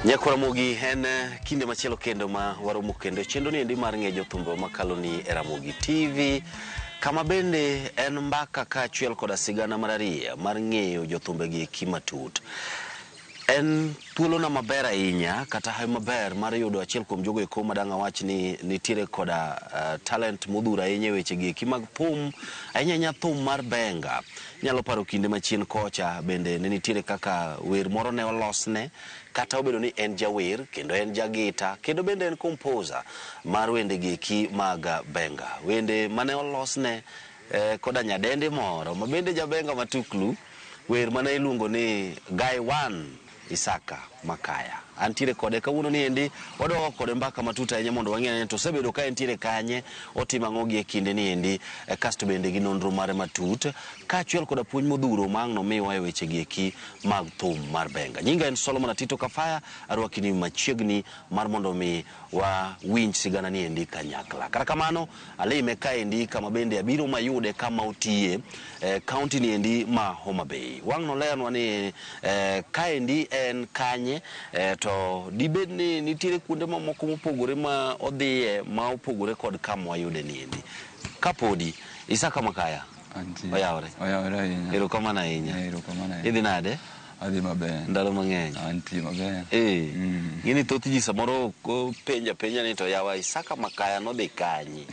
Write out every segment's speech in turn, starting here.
Nyako Ramogi en kinde machielo kendo ma waromo kendo e chenro niendi mar ng'e jothumbe makalo ni e Ramogi TV kama bende en mbaka kaachiel koda sigana marariya mar ng'eyo jothumbe gi eki matut. En thuolona maber ahinya kata hawi maber mar yudo achiel kuom jogo eko madang' awach ni nitiere koda talent modhuro ahinya e weche gi eki mag thum, ahinya ahinya thum mar benga. Inyalo paro kinde machien kocha bende ne nitiere kaka wer moro ne olosne kata obedo ni en jawer kendo en jagita kendo bende en composer mar wende gi eki mag benga. Wende mane olosne koda nyadendi moro ma bende jabenga matuklu, wer mane iluongo ni Guy One Isaka Makaya. Antiere kode kawuono ni endi wadwa go kode mbaka matut ahinya mondo wang'e ni to osebedo ka entiere kanye, otimo ang'o gi e kinde ni endi, kasto bende gi nonro mare matut, kaachiel koda puonj modhuro ma ang' nomiwa e weche gi eki mag thum mar benga. Nyinga en Solomon Atito Kafaya, arwaki ni machiegni mar mondo mi wawinj sigana ni endi kanyakla. Kata kamano, alime kaendi kama bende abiro mayude kama otiye e county ni endi ma Homa Bay. Wang' noleronwa ni kaendi en kanye to dibed ni nitiere kuonde mamoko mopogore ma odhiye ma opogore kod kama wayude ni endi. Kapodi, Isaka Makaya, Antie. oyawore. Oyawore ahinya. Erokamano ahinya. Erokamano ahinya. Idhi nade? Adhi maber. Ndalo mang'eny. Antie maber. Gini thoth ji samoro penjo apenja ni to yawa Isaka Makaya nodhi kanye?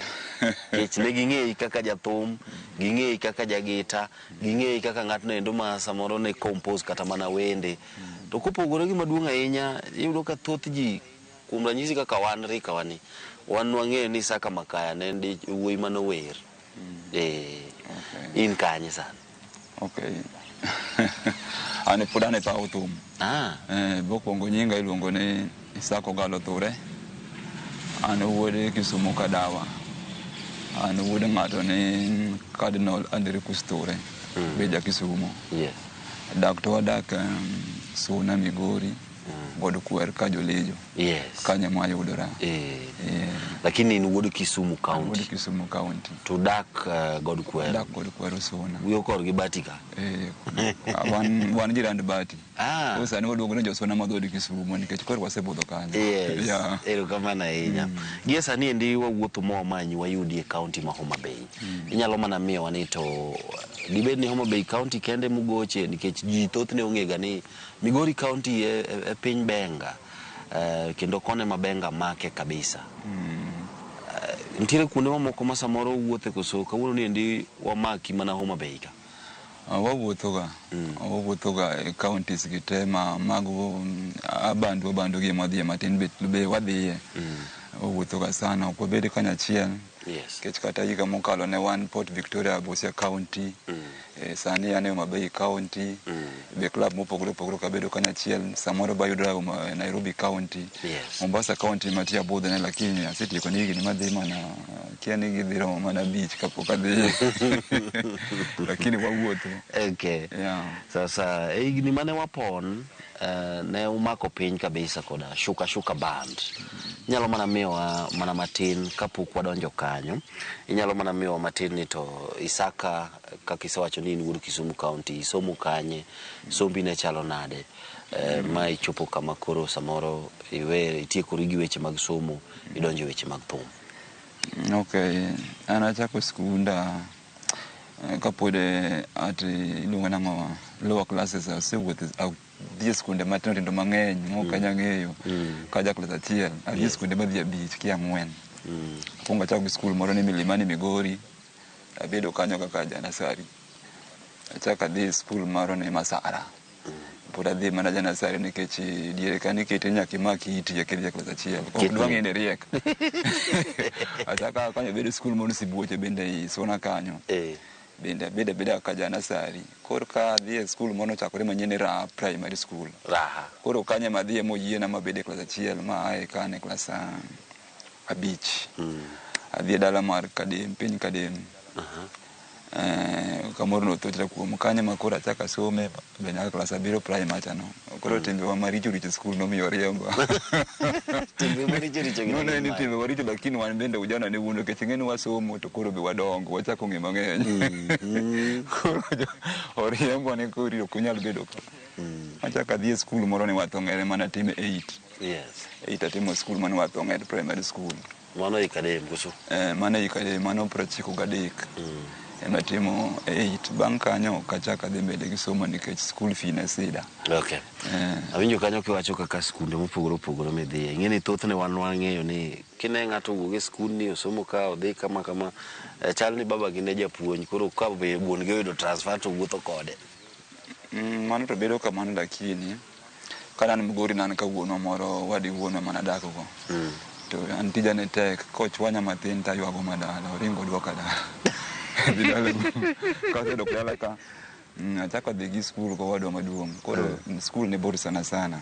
Nikech ne ging'eyi kaka jathum, ging'eyi kaka jagita, ging'eyi kaka ng'atno endo ma samoro ne compose kata mana wende. To kopogore gi maduong' ahinya, iyudo ka thoth ji kuom ranyisi kaka wan rika wani, wan wang'eyo ni Isaka Makaya ne en wuoyi manower. Okay. In kanye sani? Okay. An pod an e paw thum. Mokwongo nyinga iluongo ni Isaka Ogalo Thure. An wuod Kisumu Kadawa. An wuod ng'ato ni Cardinal Andrikus Thure. Be ja Kisumu. Yes. Dak to wadak Suna Migori. God Kwer ka Jolijo. Yes. Kanyo ema wayudora. Lakini in wuod Kisumu County. Wuod Kisumu County. To dak God Kwer. Dak God Kwer Suna. Wuyo korgi Bati ka. Wan jirand Bati. Koro sani waluongo ni Josuna ma dhood Kisumu nikech koro wasebudho kanyo. Yes. Yeah. Erokamano ahinya. Gie sani endi wawuotho ma wamanyi wayudi e county ma Homa Bay. Inyalo mana miyowa ni to dibed ni Homa Bay county kende mugoche nikech ji thothne ong'ega ni Migori county e piny Benga kendo kone ma Benga make kabisa. Nitiere kuonde mamoko ma samoro uwuothe koso kawuono ni endi wamaki mana Homa Bay ka? Wawuotho ga. Wawuotho ga e counties gi te ma mag abandu gi ema wadhiye matin be wadhiye. Wawuotho ga sana ok wabed kanyachiel. Yes. Nikech kata higa mokalo ne wan Port Victoria Busia County. Sani an e Homa Bay County. Be club mopogore opogore ok abedo kanyachiel. Samoro be ayudora Nairobi County. Yes. Mombasa County matie abudhone lakini asetieko ni higni madhi mana kia ni gidhi romo mana abich kapok adhiye. Lakini wawuotho. Okay. Yeah. Sasa e higni mane wapon ne umako piny kabisa koda Shuka Shuka Band. Inyalo mana miyowa mana matin kapok wadonjo kanyo. Inyalo mana miyowa matin ni to Isaka kaka isewacho ni in wuod Kisumu County, isomo kanye, sombi ne chalo nade? Ma ichopo kama koro samoro iwe itiekori gi weche mag somo idonjo e weche mag thum. Okay, an achako skunda kapod at iluongo nang'o lower classes asewuotho adhi e skunde matindo tindo mang'eny mok anya ng'eyo ka ja klas achiel adhi e skunde madhi abich kia ang'wen. Akwongo achako gi skul moro ni Milimani Migori abedo kanyo kaka ja nursery. Achako adhi e skul moro ni Masara. Pod adhi mana ja nursery nikech diere kanyo iketi nyaka imak iti eka idhi e klas achiel. Ok dwa ng'e ni riek. Achako aa kanyo abedo e skul moro Sibuoche bende ei Suna kanyo. Bende abedo abeda kaka ja nursery. Koro ka adhi e skul moro nochakore manyien ni Raha Primary School. Raha. Koro kanyo ema adhiye moyiena mabedo e klas achiel ma ae ka an e klas abich. Adhi e dala mar Kadem, piny Kadem. Kamoro nothochra kuom kanyo ma koro achako asome be nyaka klas abiriyo primary cha no. Koro timbewa maricho richo e skul nomiyo oriemba. Timbe maricho richo gi Noneno ni ne timbe maricho lakini wan bende ujana ne wuondo nikech ing'e ni wasomo to koro be wadongo wachako ng'e mang'eny. Koro oriembwa ni koro ok unyal bedo ka. Achako adhi e skul moro ni Wathong'ere mana atime 8. Yes. 8 atimo skul mane Wathong'ere primary school. Mano Ikadem koso? Mano Ikadem, mano 93. Ema timo 8. Bang' kanyo ok achak adhi mbele gi somo nikech school fee ne sida. Okay. Awinjo kanyo kiwacho kaka skunde mopogore opogore midhiye. Ing'e ni thothne wan wang'eyo ni kine ng'ato owuok e skul ni osomo ka odhi kama kama chal ni baba gi ne japuonj koro ka be wuon gi oyudo transfer to wuotho kode. Mano to bedo kamano lakini kane an Migori ne an ka wuonwa moro wadgi wuonwa mane adak go. To an tija ne tek kochwanya matin to aywago ma dala oringo oduoka dala. Adhi dala kasedok dala ka achako adhi gi skul gowadwa maduong'. Koro skul ne bor sana sana.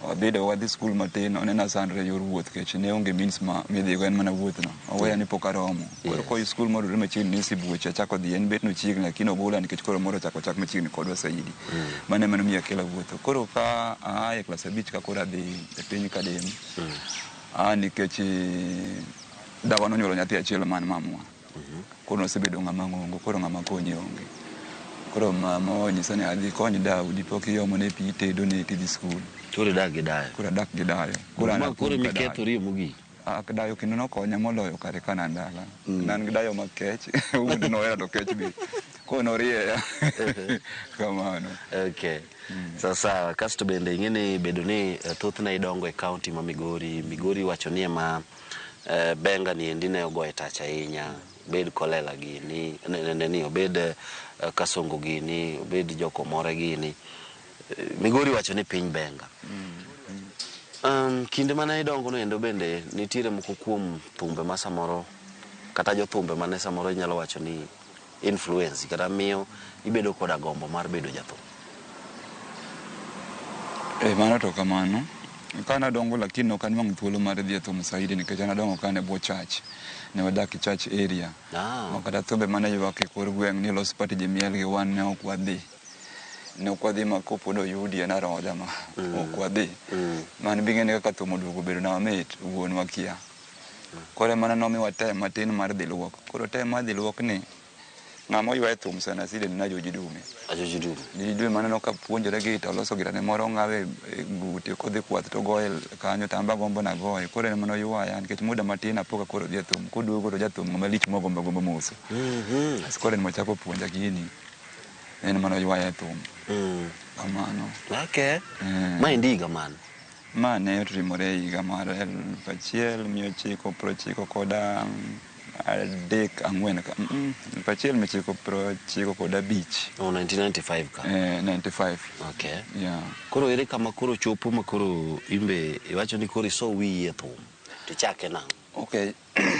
Wadhi skul matin onena asandra e yor wuoth nikech ne onge means ma midhigo en mana wuoth no. Oweya ni pok aromo. Koro koyi skul moyudore machiegni ni Sibuoche achako dhi en bet nochiegni lakini ogola nikech koro moro ochako chak machiegni kodwa saidi. Mano ema nomiyo akela wuotho. Koro ka aa e klas abich ka koro adhi e piny Kadem. Aa nikech dawa nonyuolo nyathi achiel man mamwa. Koro nosebedo ng'ama ng'ongo koro ng'ama konye onge. Koro mama onyisa ni adhi kony dau dipo kiomone pi itedone tidhi skul. Koro idak gi dayo. Koro adak gi dayo. Koro an Ma koro apon ka dayo. mikethori mogik. Dayo kendo nokonya moloyo kare ka ne an dala. Ne an gi dayo makech, owuon nohera to kech be. Koro norieya. Kamano. Okay. Sawa sawa. Kasto bende ing'e ni bedo ni thothne idongo e county ma Migori, Migori iwacho ni ema Benga ni endi ne ogoye tach ahinya. Obed Kolela gini, ne obed Kasongo gini, obed Jokomore gini. Migori wacho ni piny Benga. Kinde mane idongo no endo bende nitiere moko kuom thumbe ma samoro kata jothumbe mane samoro inyalo wacho ni influence kata miyo ibedo koda gombo mar bedo jathum. Mano to kamano. Ka nadongo lakini ok anwang'o thuolo mar dhi e thum saidi nikech an adongo ka an e bwo church. Ne wadak e church area. Ma kata thumbe mane ywak e kor gweng' ni los party ji miel gi wan ne ok wadhi. Ne ok wadhi ma kopo noyudi en arodha ma ok wadhi. Mano be ing'e ni kaka thum oduogo bedo na mamit, wuonwa kia. Koro ema nomiwa time matin mar dhi luok. Koro time mar dhi luok ni, ng'ama oywaye thum sana side ni Ajoji Dume. Ajoji Dume. Ajoji Dume maneno ka puonjore gita, oloso gitane moro ong'awe e ng'ute kodhi kwath to ogoye kanyo to an be agombo nagoye. Koro en ema noywaya nikech muda matin apo ka koro odhi e thum. Koduogo to jathum ng'ama lich mogombo agomba moso. As koro en mochako puonja gini. En ema noywaya e thum. Kamano. Okay. Ma endi higa mane? Ma ne otimore e higa mar 1993 ang'wen ka 1995. Oh, 1995 ka. 95. Okay. Yeah. Koro ere kama koro chopo ma koro imbe iwacho ni koro iso wiyi e thum. Tichake nang'o? Okay.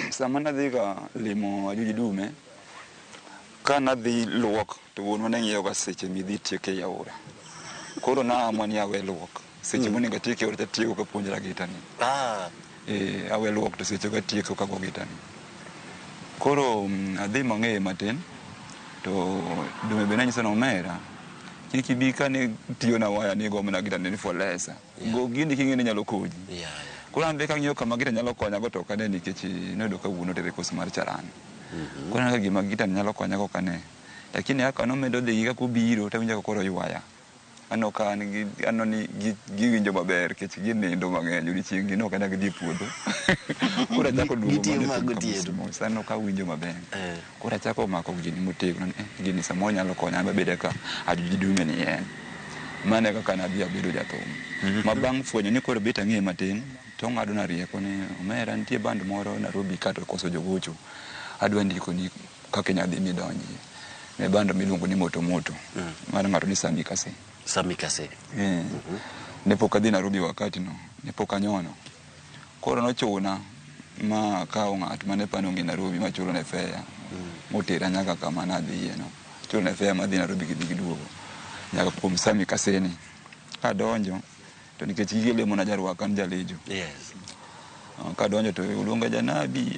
Sama nadhi ga limo Ajuji Dume, ka nadhi luok to wuonwa ne ng'iyo ga seche midhi tieke e aora. Koro naamua ni awe luok. Seche monego atiek e aora tatieko kapuonjra gita ni. Awe luok to seche go atieko kago gita ni. Koro adhi mang'eye matin to Dume be nanyise ni omera kik ibi ka ni tiyo na waya ni igo mana gita ni for lesa. Go gini king'e ni nyalo konyi. Koro an be kang'iyo kama gita nyalo konya go to ok ane nikech noyudo ka wuon otere kos mar charan. Koro aneno ka gima gita ni nyalo konya go ok ane. Lakini kaka nomedo dhi gi kaka obiro tawinjo ka koro oywaya. Aneno ka an gi aneno ni giwinjo maber nikech ginindo mang'eny odiochieng' gin ok ane gidhi e puodho. Koro achako duogo Gitiyo mana e ma thum gotieno. mos mos aneno ka awinjo maber. Koro achako mako gini motegno ni gini samoro nyalo konya an be abed kaka Ajuji Dume ni en. Mano e kaka nadhi abedo jathum. Ma bang' fwenyo ni koro bet ang'eye matin, to ong'ado na rieko ni omera nitie band moro Nairobi ka to okoso jogocho. Adwa ndikoni kaka inya dhi midonjie. Ne band miluongo ni Moto Moto. Mar ng'ato ni Sami Kase. Sami Kase. Ne pok adhi Nairobi wakati no. Ne pok anyono. Koro nochuna ma akawo ng'at mane pano ong'e Nairobi machulo ne fare. Motera nyaka kama nadhiye no. Chulo ne fare madhi Nairobi gidhi giduogo. Nyaka kuom Sami Kaseni. Kadonjo, to nikech gige lemo najarwako an jalejo. Yes. Kadonjo to oluonga janabi,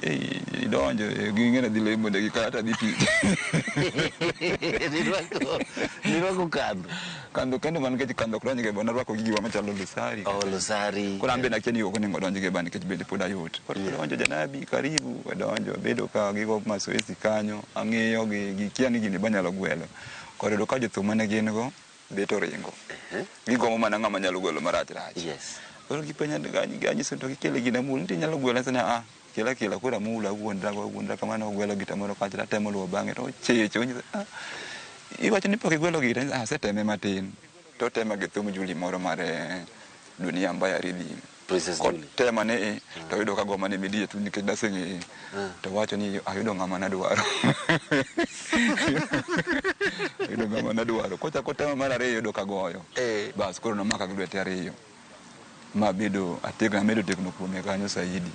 idonjo, ging'e dhi lemo dakika kata dhi tich. Nirwako kandho. Kandho kendo man nikech kandho ok donj go narwako gigiwa machalo losari. Oh, losari. Koro an be nakia ni ok onego odonj go nikech bende pod ayot. Koro donjo janabi, karibu, adonjo, abedo ka gigo masoesi kanyo, ang'iyo gi, gikia ni gini banyalo gwelo. Koro yudo ka jothum mane gin go, bet oringo. Gigombo mana ng'ama nyalo gwelo marach rach. Yes. Koro gipenja anyiso to gikele gini amul, nitie inyalo gwelo aso ni ah, kela kela koro amulo awuondra awuondra kamano ogwelo gita moro kacha atemo luwo bang'e to ochecho onyiso ah, iwacho ni pok igwelo gita ah, aseteme matin. To otema gi thum Juli moro mar Dunia Mbaya Rhythm. Princess Julie. Kotema ne to oyudo ka goma ne immediate nikech naseng'eye. To wacho ni ayudo ng'ama nadwaro. Ayudo ng'ama nadwaro. Kochako otema mar ariyo oyudo ka goyo. Bas koro nomaka gi lwete ariyo. Mabedo ategno amedo tegno kuome kanyo saidi.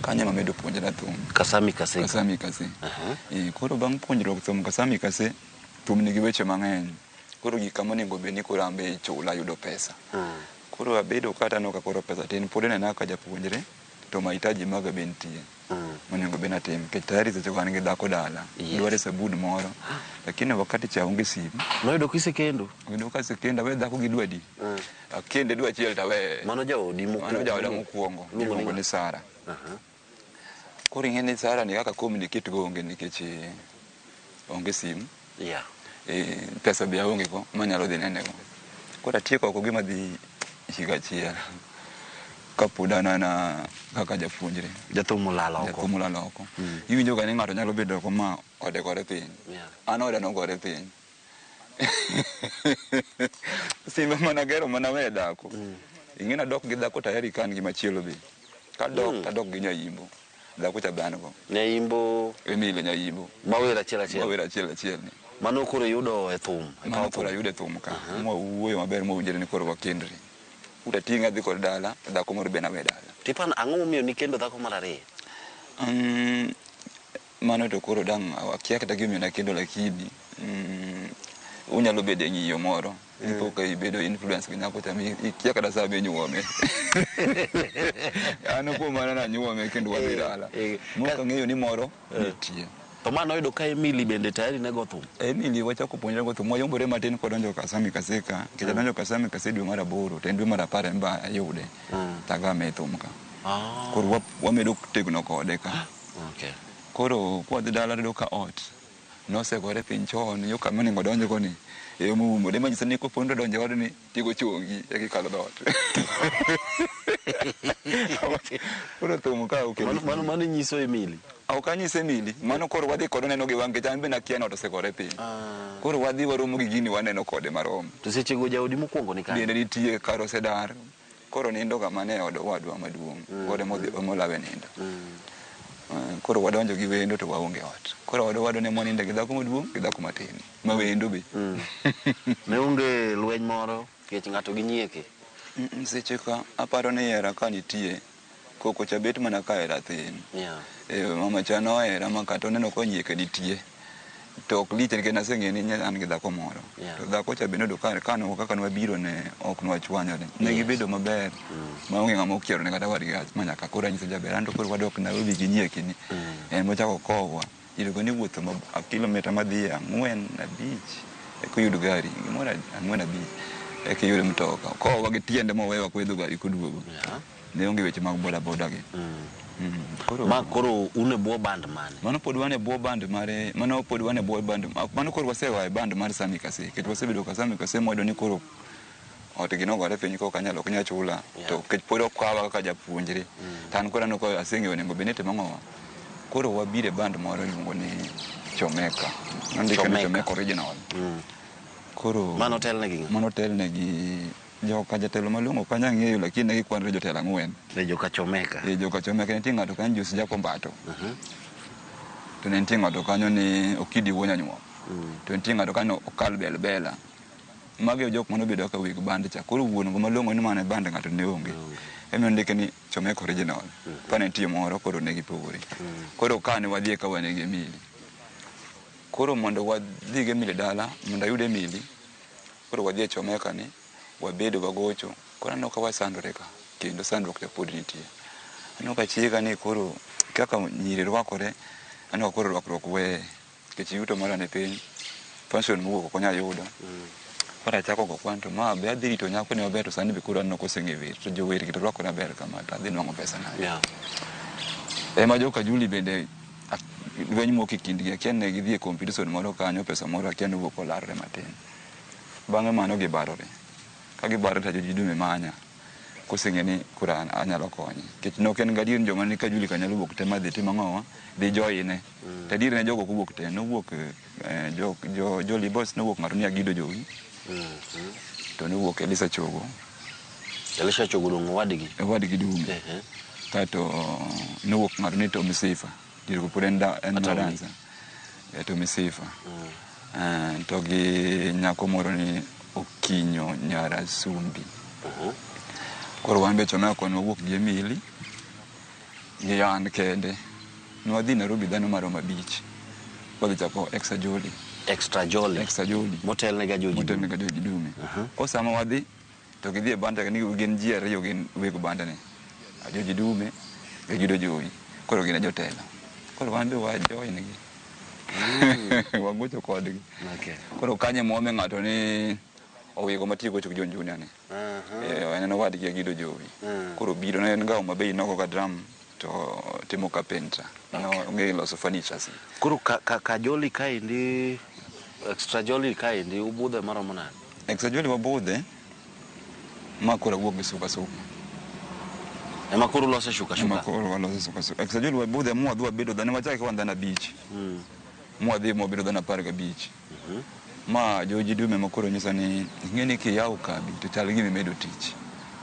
Kanyo ema amedo puonjra thum. Kasami Kase. Kasami Kase. Koro bang' puonjruok thum Kasami Kase, thum nigi weche mang'eny. Koro gik kama onego bed ni koro an be ichula ayudo pesa. Koro abedo kata aneno ka koro pesa tin, pod inena kaka japuonjre, to mahitaji maga be nitie. Monego bed ni atim. Nikech tayari seche go an gi dhako dala. Yes. Dware sabun moro. Lakini wakati cha onge sim. Noyudo kisekendo? Oyudo kasekendo awe dhako gi dwe adi? Akende dwe achiel to aweye. Mano jaodi mokwongo? Mano jaoda mokwongo. Iluongo ni Sara. Koro ing'e ni Sara ni kaka communicate go onge nikech onge sim. Yeah. Pesa be aonge go manyalo dhi nene go. Koro atieko oko gima dhi higa achiel. Kapod an ana kaka japuonjre. Jathum olal oko. Jathum olal oko. Iwinjo ga ni ng'ato nyalo bedo oko ma ode gore piny. Yeah. An oda nogore piny. Simba mana gero mana we dhako. Ing'e nadok gi dhako tayari ka an gi machielo be. Kadok tadok gi nyaimbo. Dhako cha be an go. Nyaimbo. Emily Nyaimbo. Mawer achiel achiel. Mawer achiel achiel ni. Mano koro iyudo e thum. Mano koro ayudo e thum ka. Mwawuoyo maber mwawinjore ni koro wakendre. Kuta ting' adhi kod dala, dhako moro be nawe dala. Tipan ang'o momiyo nikendo dhako mar ariyo? Mano to koro dang' akia kata gimomiyo nakendo lakini unyalo bedo e ng'iyo moro. Ipo ka ibedo influence gi nyako cha ikia kata sa minyuome. An kuom mano nanyuome kendo wadhi dala. Mok ang'eyo ni moro nitie. To mano oyudo ka Emily bende tayari ne go thum? Emily wachako puonjre go thum, wayombore matin kodonjo Kasami Kaseka. Nikech adonjo Kasami Kase dwe mar 8, to en dwe mar 10 en ba ayude. Tagame e thum ka. Koro wamedo tegno kode ka. Okay. Koro kwadhi dala yudo ka ot nosegore piny chon, yo kama onego odonj go ni, e moumore. Manyiso ni kopo ni odonjo e odni, tigo chongi eka ikalo dhoot. Koro thum ka okelo. Mano nyiso Emily? Ok anyis Emily, mano koro wadhi kode oneno gi wang' nikech an be nakia ni ot osegore piny. Koro wadhi waromo gi gini waneno kode marom. To seche go jaodi mokwongo ni kanye? Bende nitie kar osedar. Koro nindo ga mana e od owadwa maduong'. Koro emodhi emolawe nindo. Koro wadonjo gi wendo to waonge ot. Koro od owadwa ne mwaninde gi dhako maduong' gi dhako matin. Ma wendo be. Ne onge lweny moro nikech ng'ato gi nyieke? Seche ka aparo ni hera ka nitie, koko cha bet mana ka hera thin. Yeah. Mama cha nohera ma kata oneno ka nyieke nitie. To ok lich nikech naseng'eyo ni an gi dhako moro. Yeah. To dhako cha be noyudo ka kaka nwabiro ne ok nwachwanyore. Ne gibedo maber. Maonge ng'ama okiero ne kata wadgi ma nyaka koro anyiso jaber. An to koro wadok Nairobi gi nyieke ni. En mochako kowa. Iyudo ni wuotho ma kilomita madhi 4 5 eka iyud gari. Gimoro 4 5 eka iyud mtoka. Kowa gi tiende mowewa koidho gari koduogo. Yeah. Ne onge weche mag boda boda gi. Koro ma koro un e bwo band mane? Mano pod wan e bwo band mare, mano pod wan e bwo band, mano koro wasewa e band mar Sami Kase. Nikech wasebedo ka Sami Kase mwayudo ni koro ot gi nogore piny kok anyalo ok nyal chula. Yeah. To nikech pod okawa kaka japuonjre. To an koro aneno ka aseng'eyo onego bed ni itimo ang'owa. Koro wabiro e band moro iluongo ni Chomeka. Nondike ni Chomeka. Chomeka original. Koro Mano telne gi ng'a? Mano telne gi joka jatelo malong'o kanyo ang'eyo lakini ne gikwanre jotelo 4. Ne joka Chomeka. Joka Chomeka nitie ng'ato kanyo Jose Jakombato. To ne nitie ng'ato kanyo ni Okidi Wuo Nyanyuok. To nitie ng'ato kanyo Okal Belbela. Magi e jok manobedo kaka weg band cha. Koro wuon go malong'o ni mane band ng'ato ne onge. Ema ondike ni Chomeka original. Ka ne nitie moro koro ne gipogore. Koro ka ne wadhi ka wan gi Emily. Koro mondo wadhi gi Emily dala, mondo ayud Emily, koro wadhi e Chomeka ni, wabedo wagocho. Koro aneno ka wasandore ka, kendo sandruok cha pod nitie. Aneno ka chiega ni koro kaka nyiri rwakore, aneno ka koro rwakruok weye. Nikech yuto mara ni piny, pension mowuok ok onyal yudo. Koro achako go kwan to ma be adhi rito nyako ni maber to sani be koro aneno koseng'e wer. To jower gi to rwakore maber kama to adhi nwang'o pesa nade. Yeah. Ema joka Juli bende lweny mok e kindgi akia ni ne gidhi e competition moro kanyo pesa moro akia ni owuok olarre matin. Bang'e mano gibarore. Ka gibarore to Ajoji Dume manya koseng'e ni koro an anyalo konye. Nikech ne ok en gadier ni joma ni ka Juli ka nyalo wuok te madhi tim ang'owa dhi joine. To adier ne jogo ok owuok te nowuok jo jo Jolly Boys nowuok ng'ato ni Agido Jowi to nowuok Elisa Chogo. Elisha Chogo dong' owadgi. Owadgi Dume. Ehe. Kato nowuok ng'ato ni Tommy Sifa. Diego pod en da, en Tommy. dancer. Tommy Sifa. To gi nyako moro ni Okinyo Nyarasumbi. Koro wan be chon kon wawuok gi Emily gi an kende. Nwadhi Nairobi dhano maromo abich. Wadhi chako Extra Jolly. Extra Jolly. Extra Jolly. Motelne ga Joji. Motelne ga Joji Dume. Koro sama wadhi to gidhi e banda ni gin ji ariyo gin weg banda ni. Ajoji Dume gi Gido Jowi. Koro gin e jotelo. Koro wan be wa join gi. Wagocho kodgi. Okay. Koro kanyo ema wame ng'ato ni owego matiyo gocho gi John Junior ni. Eh, en owadgi Agido Jowi. Koro biro ne en ga Homa Bay nogo ga drum to timo carpenter. No ong'e loso furnitures. Koro ka, ka, ka Jolly kaendi Extra Jolly kaendi ubudhe maromo nade? Extra Jolly wabudhe ma koro awuok gi suka suka. Ema koro ulose shuka Ema shuka. koro waloso suka suka. Extra Jolly wabudhe mwadhi wabedo dhano wachake wan dhano abich. Mwadhi mwabedo dhano 15. Ma Joji Dume ma koro nyisa ni ing'e ni kiyawo kambi to chal gima imedo tich.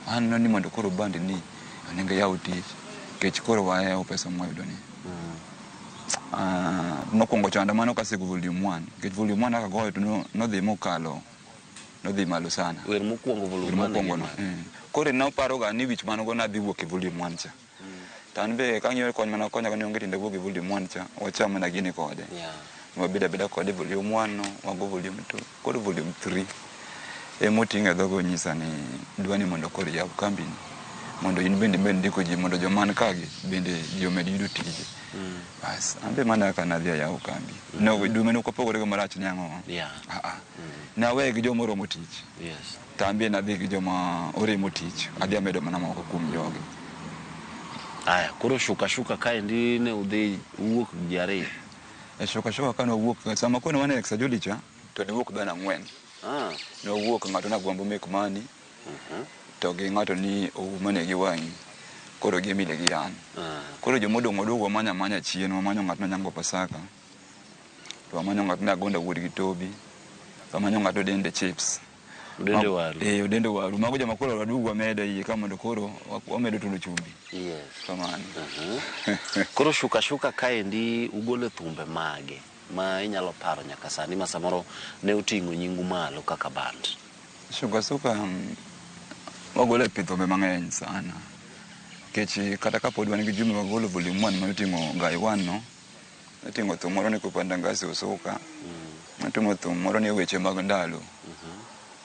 An ni mondo koro band ni onego iyaw tich nikech koro wahewo pesa mwayudo ni. Nokwongo chanda mano kasego volume 1 nikech volume 1 kaka goyo to nodhi mokalo nodhi malo sana. Wer mokwongo volume Wer one mokwongo no. gi mane? Koro noparo ga ni wich manogo nadhi wuok e volume 1 cha. To an be kang'iyo kony mana konya ni onge tiende wuok e volume 1 cha, wacham mana gini kode. Yeah. Wabedo abeda kode volume 1 no, wago volume 2, koro volume 3 emoting'o e dhoga onyisa ni dwa ni mondo koro iyaw kambi ni mondo in bende imed ndiko ji mondo joma ni kagi bende ji omed yudo tije. Bas, an be mana kaka nadhi ayawo kambi. No, dume ne ok wapogore go marach ni ang'o? Yeah. Ah, ah. Naweye gi joma oromo tich. Yes. To an be nadhi gi joma oremo tich. Adhi amedo mana moko kuom jogi. Aya, koro shuka shuka kaendi ne udhi uwuok ji ariyo. E shuka shuka ka nwawuok, sama koro ne wan e Extra Jolly cha, to ne wuok dhano ang'wen. Nwawuok ng'ato ne Agwambo make money, to gi ng'ato ni Ouma ne gi wang'i. Koro gi Emily gi an. Koro jomodong' waduogo wamanyo amanya chien, wamanyo ng'ato ne Onyango Pasaka, to wamanyo ng'ato ne Agonda wuod gi Tobi, to wamanyo ng'ato Odende Chips. Odende Waru. Eh, Odende Waru. Mago joma koro waduogo wamedo iye ka mondo koro wamedo tundo chumbi. Yes. Kamano. Koro shuka shuka kaendi ugolo thumbe mage ma inyalo paro nyaka sani ma samoro ne oting'o nyingu malo kaka band. Shuka shuka wagolo e thumbe mang'eny sana. Nikech kata kapod wan gi Juma wagolo volume 1 manoting'o Guy 1 no, noting'o thum moro ni Kupanda Ngazi Usuka, noting'o thum moro ni Weche mag Ndalo.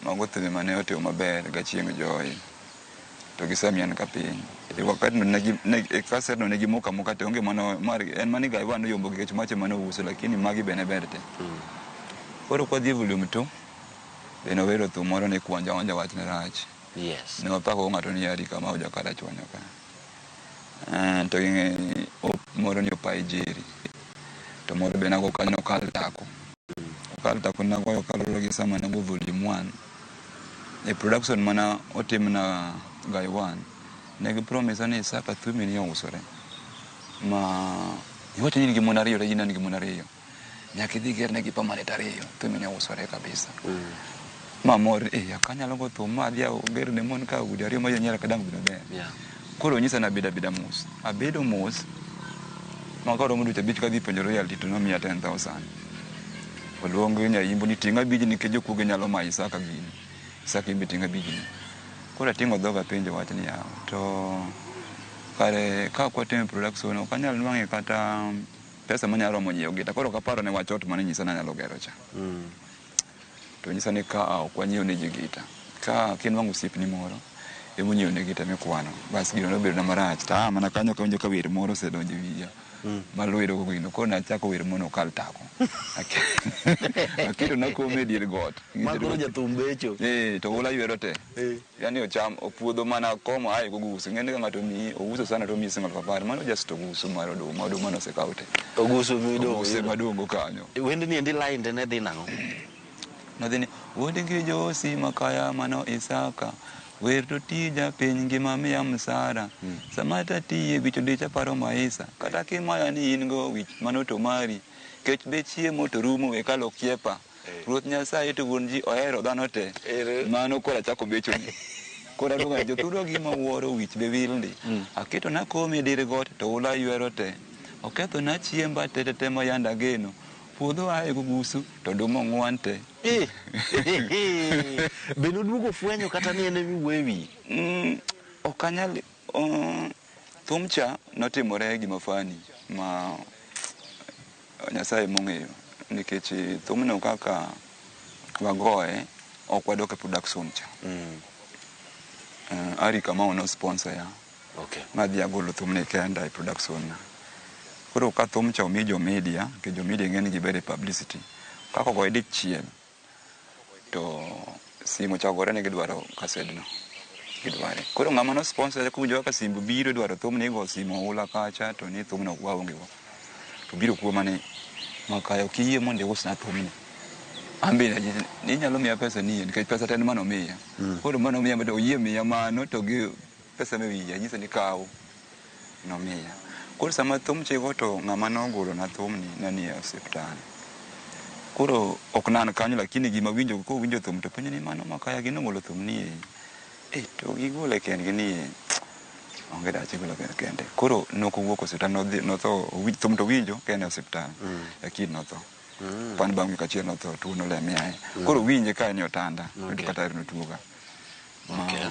Mago thumbe mane otimo maber ga Chieng' Joy to gi Samian Kapiny. E wakati no negi, ne, e kaset no negi moka moka te onge mano mar en mani Guy 1 noyombo nikech mache mane ouso lakini magi be ne ber te. Koro kwadhi e volume 2 be nowero thum moro ni Kwanja Wanja wach ne rach. Yes. Ne wapako ng'ato ni Yari kama ojakarachuonyo ka. To gi moro ni Opai Jerry. To moro be nago kanyo Okal Tako. Okal Tako nagoyo kaluwore gi sama nago volume 1. E production mana otim na Guy 1. Ne gi promise ni Isaka thumi ni ousore. Ma iwacho ni in gi mon ariyo to in an gi mon ariyo. Nyaka idhi igerne gi permanent ariyo. Thumi ni ousore kabisa. Ma mor, akanyalo go thum ma adhi ager ne mon ka udi ariyo ma jonyiera kadang' bedo maber. Yeah. Koro onyisa ni abed abeda mos. Abedo mos ma koromo dweche abich kadhi penjo royalty to nomiya 10,000. Oluong nyaimbo ni ting' abijni nikech jokuoge nyalo mayi Isaka gini. Isaka in be ting' abijni. Koro ating'o dhoga apenjo wach ni yawa to kare ka ok watimo production ok anyal nwang'e kata pesa manyalo romo nyiewo gita. Koro ok aparo ne wach ot mane nyisa ni anyalo gero cha. To nyisa ni ka ok wanyiew ne ji gita. Ka kinwang'o osiepni moro, Emonyiewo negi te mikwano. Bas gino nobedo na marach. To aa mana kanyo kawinjo ka wer moro osedonjo e wiya. Malwero go gino. Koro nachako wer mono okal tako. Aketo nakome e dier got. Ma koro jathum becho. Eh, to oula ywero te. Eh. Yani ocham opuodho mana komo ae gogusu. Ing'e ni ka ng'ato omiyi ouso sana to omiyi siling 10,000. Mano just ogusu mar oduma. Oduma no osekaw te. Ogusu midong' Oguse madong' go kanyo. Wendni endi line ne dhi nang'o? Nodhi ni wuod gi Josi Makaya mano Isaka wer to tija piny ngima miya msara sama tatiye wich odich aparo maisa kata kimaya ni in go wich mano to mari kech be chiemo to rumo we kalo kiepa Ruoth Nyasaye to wuon ji ohero dhano te mano koro achako becho ni koro aluongo ni jothurwa gima wuoro wich be wil ndi aketo na kome e dir got to ula ywero te oketho na chiemba te te te mayanda ageno Puodho aye gogusu to oduma ong'wan te. Eh. Be noduogo fwenyo kata ni en ema iwuoyo e wiye? Ok anyal thum cha notimore gima funny ma Nyasaye emong'eyo nikech thumno kaka wagoye ok wadok e production cha. Harry Kamau no sponsor ya. Okay. Madhi agolo thumni kenda e production na. Koro ka thum cha omi jo media, nikech jo media ing'e ni gibedo e publicity. Kaka ogoye dichiel to simu ochako gore ni gidwaro kasedno. Gidware. Koro ng'ama no sponsor kowinjo kaka simu biro dwaro thumni igo simu oula kacha to ni thumno waonge go. To biro kuoma ni Makaya ok iyie mondo iusna thumni. An be ni inyalo miya pesa ni nikech pesa te en mano miya. Koro mano miya to oyie miya mano to gi pesa me wiye anyise ni kaw nomiya. Koro sama thum chiko to ng'ama nogolo na thumni ne nie osiptal. Koro ok ne an kanyo lakini gima awinjo kowinjo thum to penjo ni mano Makaya gin ogolo thum ni e. Eh to gigole kendgi ni e. Onge rach igolo kende. Koro nokowuok osiptal nodhi notho thum to owinjo ka en e osiptal. Lakini notho. Pan bang' wik achiel notho tuo noleme aye. Koro owinje ka en e otanda. Okay. Kata notuo ga. Okay.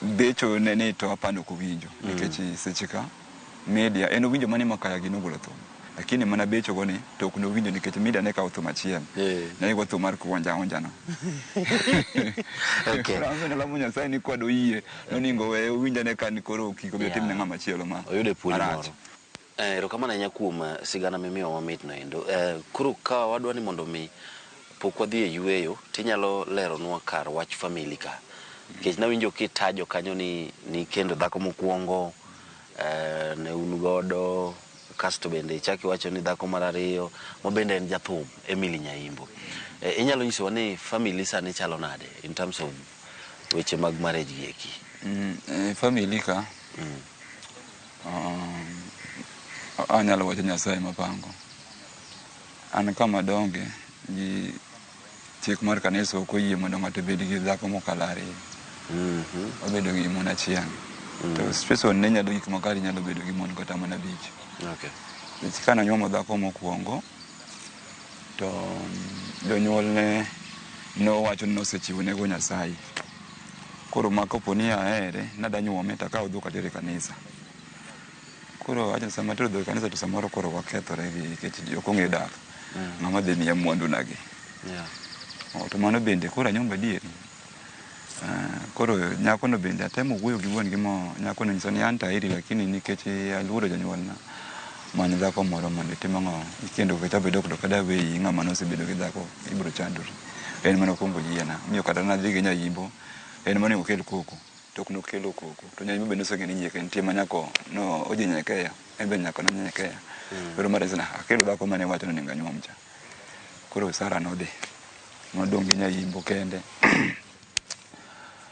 Becho ne ni to apani ok owinjo nikech seche ka media en owinjo mana ni Makaya gi nogolo thum lakini mana becho go ni to ok nowinjo nikech media ne kawo thum achiel ne gigo thum mar kuonja onja no. Okay. Koro an bende alamo Nyasaye ni kod oyie noningo weye owinj ane ka ni koro kik obi otim ne ng'ama chielo ma Oyude puonj marach. moro. Erokamano ahinya kuom sigana mimiyowa mamit no endo. Koro ka wadwa ni mondo mi pok wadhi e yueyo tinyalo leronwa kar wach family ka. Nikech nawinjo kitajo kanyo ni nikendo dhako mokwongo, ne un godo, kasto bende ichak iwacho ni dhako mar ariyo ma bende en jathum, Emily Nyaimbo. Inyalo nyisowa ni family sani chalo nade in terms of weche mag marriage gi eki? Family ka, anyalo wacho Nyasaye mapango. An kama donge gi chik mar kanisa ok oyie mondo ng'ato obed gi dhako mokalo ariyo. Obedo gi mon achiel. To situation ne nyalo gik makare inyalo bedo gi mon kata mana abich. Okay. Nikech kane anyuomo dhako mokwongo to jonyuolne nowacho ni nosechiwonego Nyasaye. Koro ma kapo ni ahere nadwa nyuome to akawo dhok ater e kanisa. Koro awacho ni sama atero dhok e kanisa to samoro koro wakethore gi nikech ok ong'e dak. Ng'ama dhi miya mwandu na gi. Oh, to mano bende koro anyombo adieri. Koro nyako no bende atemo wuoyo gi wuon gi mo nyako no nyisa ni an to aheri lakini nikech aluoro jonyuolna many dhako moro mondo itim ang'o ikendo nikech abe dok dok ada weyi ng'ama nosebedo gi dhako ibiro chandori. En mane okwongo yiena. Omiyo kata nadhi gi nyaimbo en mane okel koko. To ok nokelo koko. To nyaimbo be noseng'eyo ni nyieke nitie ma nyaka no odhi nyekeya. En be nyaka nonyekeya. Koro mar reason akelo dhako mane wacho ni onego anyuom cha. Koro Sara nodhi. Nodong' gi nyaimbo kende.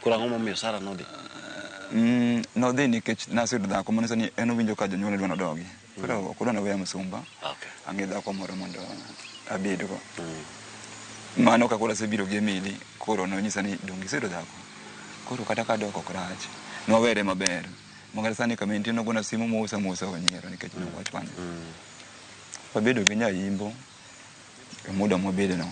Koro ang'o momiyo Sara nodhi? Nodhi nikech naseyudo dhako manyiso ni en owinjo ka jonyuolne dwa nodogi. Koro ok odwa noweya msumba. Okay. Ang'i dhako moro mondo abedgo. Mano ka koro asebiro gi Emily, koro nonyisa ni donge iseyudo dhako. Koro kata ka adok ok rach. Nwawere maber. Ma kata sani kama entie nogona simu mosa mosa wanyiero nikech ne wachwanyre. Wabedo gi nyaimbo e muda mwabede no.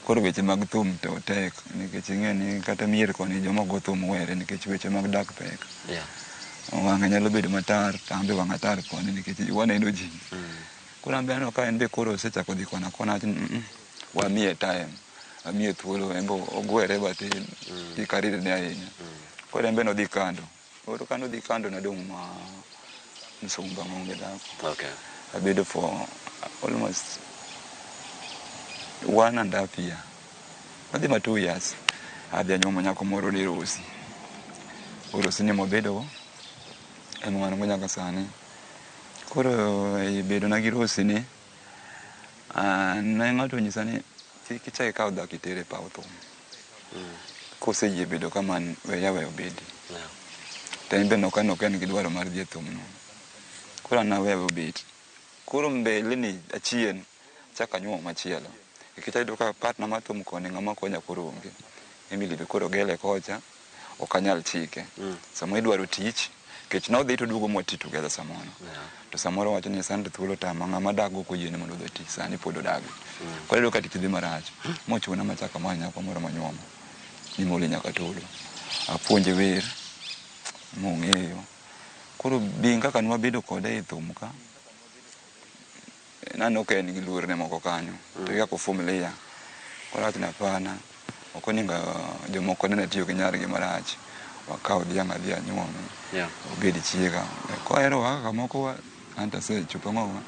Koro weche mag thum to tek nikech ing'e ni kata mier koni joma go thum were nikech weche mag dak pek. Wang'e nyalo bedo matar to an be wang'a tar koni nikech waneno ji. Koro an be aneno ka en be koro osechako dhi kona kona awacho ni wamiye time. Amiye thuolo en be ogwere matin. Kik aridne ahinya. Koro en be nodhi kando. Koro ka nodhi kando nadong' ma msumba maonge dhako. Abedo for almost 1.5 year. Odhi ma 2 years. Adhi anyuomo nyako moro ni Rosi. Rosi ni mobedo go. Ema wan go nyaka sani. Koro e bedo na gi Rosi ni, ne ng'ato onyisa ni kik ichak ikaw dhako iter e paw thum. Koseyie bedo kamano, weye aweya obedi. To en be nok en gi dwaro mar dhi e thum no. Koro an naweya obet. Koro mbele ni achien, achako anyuomo machielo. Nikech ayudo ka partner mar thum koni ng'ama konya koro onge. Emily be koro gele kocha, ok anyal chike. Sama idwaro tich, nikech nodhi toduogo mwati together samoro. To samoro wacho ni sani to thuolo tama ng'ama dak go koyiene mondo odhi oti sani pod odagi. Koro iyudo ka tich dhi marach. Mochuna machako amanyo nyako moro manyuomo. Ni Molly nyaka tolo. Apuonje wer, mong'eyo. Koro being kaka nwabedo kode e thum ka, naneno ka en gi luor ne moko kanyo. To gi kaka ovumilia. Koro awacho ni hapana, ok onego jomoko nene atiyo gi nyargi marach. Wakaw dhiang' adhi anyuome. Obed chiega. Koherowa kaka moko anto asechopo ang'owa,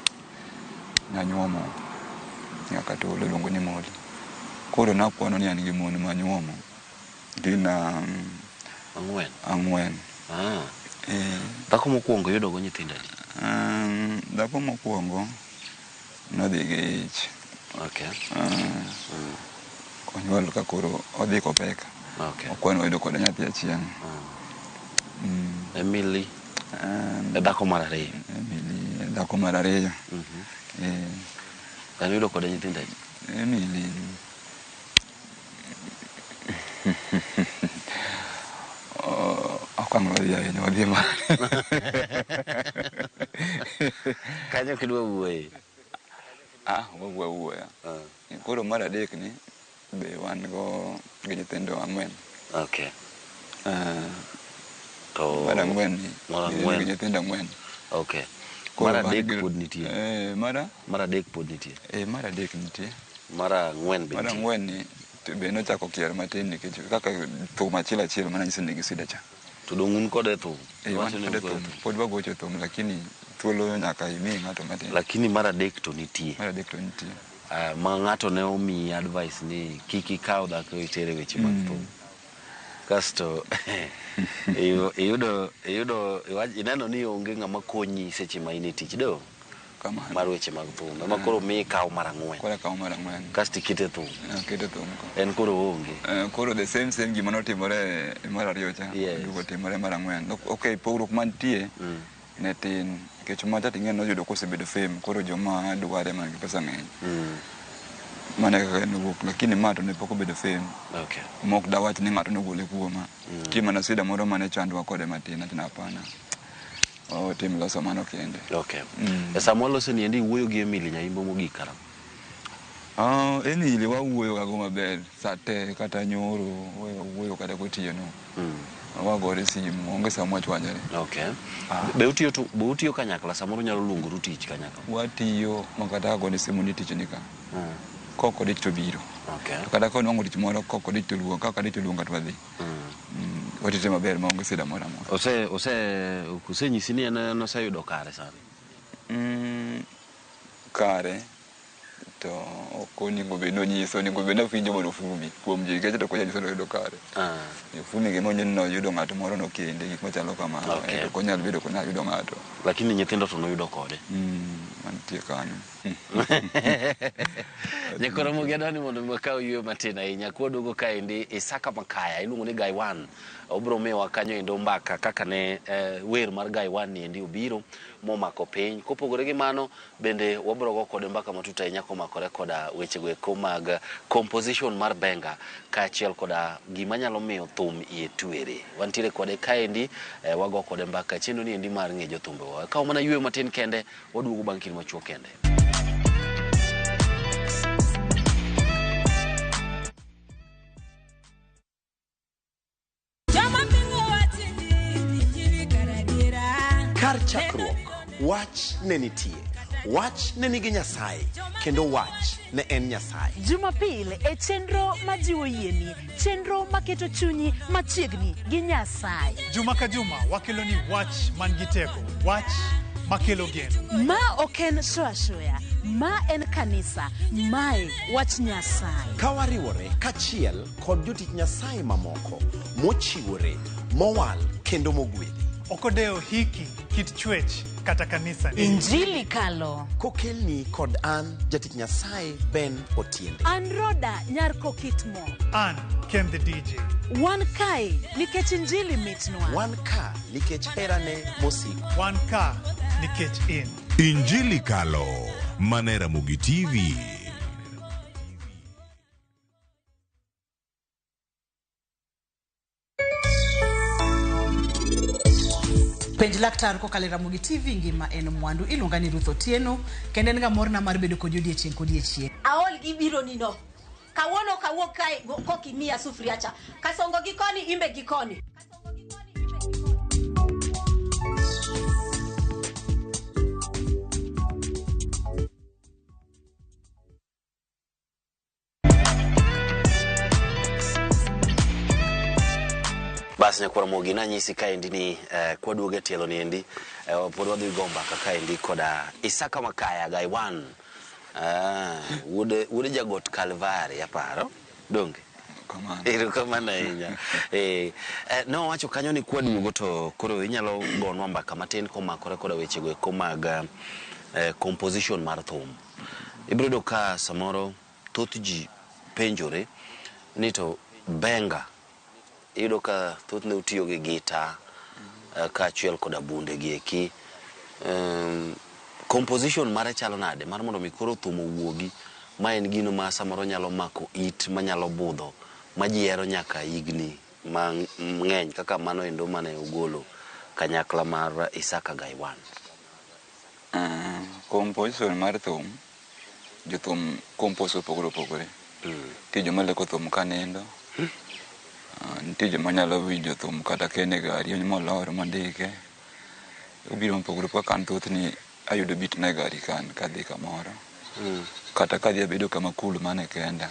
nanyuomo nyaka tolo iluongo ni Molly. Koro nakwano ni an gi mon manyuomo. Gin Ang'wen. ang'wen. Ah. Eh, Dhako mokwongo yudo go nyithindo adi? Dhako mokwongo nodhi gi ich. Onyuol ka koro odhi kopek. Okwano wayudo kode nyathi achiel. Emily e dhako mar ariyo. Emily e dhako mar ariyo. En yudo kode nyithindo adi? Emily Oh, ok ang' wadhi ahinya wadhi ma Kanyo kidwa wuoye. Ah, wawuo awuoya. Koro mar adek ni be wan go gi nyithindo ang'wen. To Mar ang'wen ni Mar gi ang'wen. nyithindo ang'wen. Koro Mar wan adek gi- pod nitie. Mara Mar adek pod nitie. Mar adek nitie. Mar ang'wen be Mar nitie. ang'wen ni to be nochako kier matin nikech kaka thum achiel achiel mana nyiso ni nigi shida cha. To dong' un kode e thum. Eh, wan Iwacho ni kode un kode e thum, thum. pod wagocho thum lakini thuolo nyaka imi ng'ato matin. Lakini mar adek to nitie. Mar adek to nitie. Ma ng'ato ne omiyi advice ni kik ikaw dhako itere weche mag thum. Kasto iyudo ineno ni onge ng'ama konyi seche ma in e tich do Kamano. mar weche mag thum. Ema koro miyi ikaw mar ang'wen. Koro akawo mar ang'wen. Kasto ikete thum. Aketo thum ko. En koro oonge. Koro the same same gima notimore e mar ariyo cha Yes. oduogo timore mar ang'wen. Okay, pogruok mantie ne tin nikech macha ting'e noyudo kosebedo fame koro joma dware man gi pesa ng'eny. Mano e kaka en owuok lakini ma to ne pok obedo fame. Mok dawach ni ng'ato nogole kuoma. Nitie mana shida moro mane chandwa kode matin awacho ni hapana. Watim loso mano kende. E sama waloso ni endi iwuoyo gi Emily Nyaimbo mogik karang'o? Ah, Emily wawuoyo ga go maber sa te kata nyoro wawuoyo kata gotieno. Wagore simu onge sama wachwanyore. Be utiyo kanyakla samoro unyalo luongoru tich kanyakla? Watiyo makata kagone simu ni tich ni ka. Kok odich to biro. To kata ka onwang'o tich moro kok odich to luonga, ka ok adich to luonga to wadhi. Watite maber maonge shida moro amora. Ose osenyisi ni en oseyudo kare sani? Kare to ok onego bed ni onyiso, onego bed ni awinjo mondo ofumi kuom ji nikech to ok onyal nyiso ni oyudo kare. Ofumi gima onyiso ni noyudo ng'at moro nokende gik machalo kamano. To ok onyal bedo konyal yudo ng'ato. Lakini nyithindo to noyudo kode. Mantie kanyo. Nyakoro Ramogi ni mondo mi wakaw yueyo matin ahinya kwaduogo kaendi Isaka Makaya iluongo ni Guy One obiro miyowa kanyo endo mbaka kaka ne wer mar Guy One ni endi obiro momako piny. Kopogore gi mano bende wabiro go kode mbaka matut ahinya komakore koda wechego eko mag composition mar benga kaachiel koda gima nyalo miyo thum iye twere. Wantiere kode kaendi wago kode mbaka chenro ni endi mar ng'e jothumbewa. Wakaw mana yueyo matin kende waduogo bang' kinde machuok kende. Joma pingo wach ni injili kar adiera. Kar chakruok, wach ne nitie. Wach ne nigi Nyasaye, kendo wach ne en Nyasaye. Jumapil e chenro majiwo yieni, chenro maketo chunyi machiegni gi Nyasaye. Juma ka juma wakelo ni wach man gi teko, wach makelo geno. Ma ok en show ashoya, ma en kanisa, mae wach Nyasaye. Ka wariwore kachiel kod jotich Nyasaye mamoko mochiwore, mowal kendo mogwedhi. Ok odewo hiki, kit chwech kata kanisa ni. Injili kalo. Kokelni kod an jatich Nyasaye Ben Otiende. An Roda nyar Kokitmo. An Ken the DJ. Wan kae nikech injili mitnwa. Wan ka nikech herane mosiko. Wan ka nikech in. Injili Kalo, mana e Ramogi TV. Penj laktar kokalo e Ramogi TV ngima en mwandu. Iluonga ni Ruth Otieno kendo en ga morna mar bedo kodi odiechieng' kodiechieng'. Aol gi biro ni no. Kawuono ok awuog kae kok imiya sufuria cha. Kasongo gi koni imbe gi koni. Bas nyakwar Ramogi nanyisi kaendi ni kwaduogo e tielo niendi pod wadhi go mbaka kaendi koda Isaka Makaya Gaiwan wuod Jagot Kalvari aparo donge? Kamano. Erokamano ahinya. Nowacho kanyo ni kwaduogo to koro inyalo gonwa mbaka matin komakore koda wechego eko mag composition mar thum. Ibiro yudo ka samoro thoth ji penjore ni to benga iyudo ka thothne utiyo gi gita kaachiel koda bunde gi eki. Composition mare chalo nade mar mondo mi koro thum owuogi ma en gino ma samoro nyalo mako it manyalo budho ma ji hero nyaka higni mang'eny kaka mano endo mane ogolo kanyakla mar Isaka Gaiwan. Composition mar thum, jothum compose opogore opogore. Nitie joma leko thum ka nindo, nitie joma nyalo winjo thum kata ka en e gari molor mondike. Obiro mopogore kaka an thothne ayudo beat na e gari kan kadhi kamoro. Kata kadhi abedo kama cool mane kenda.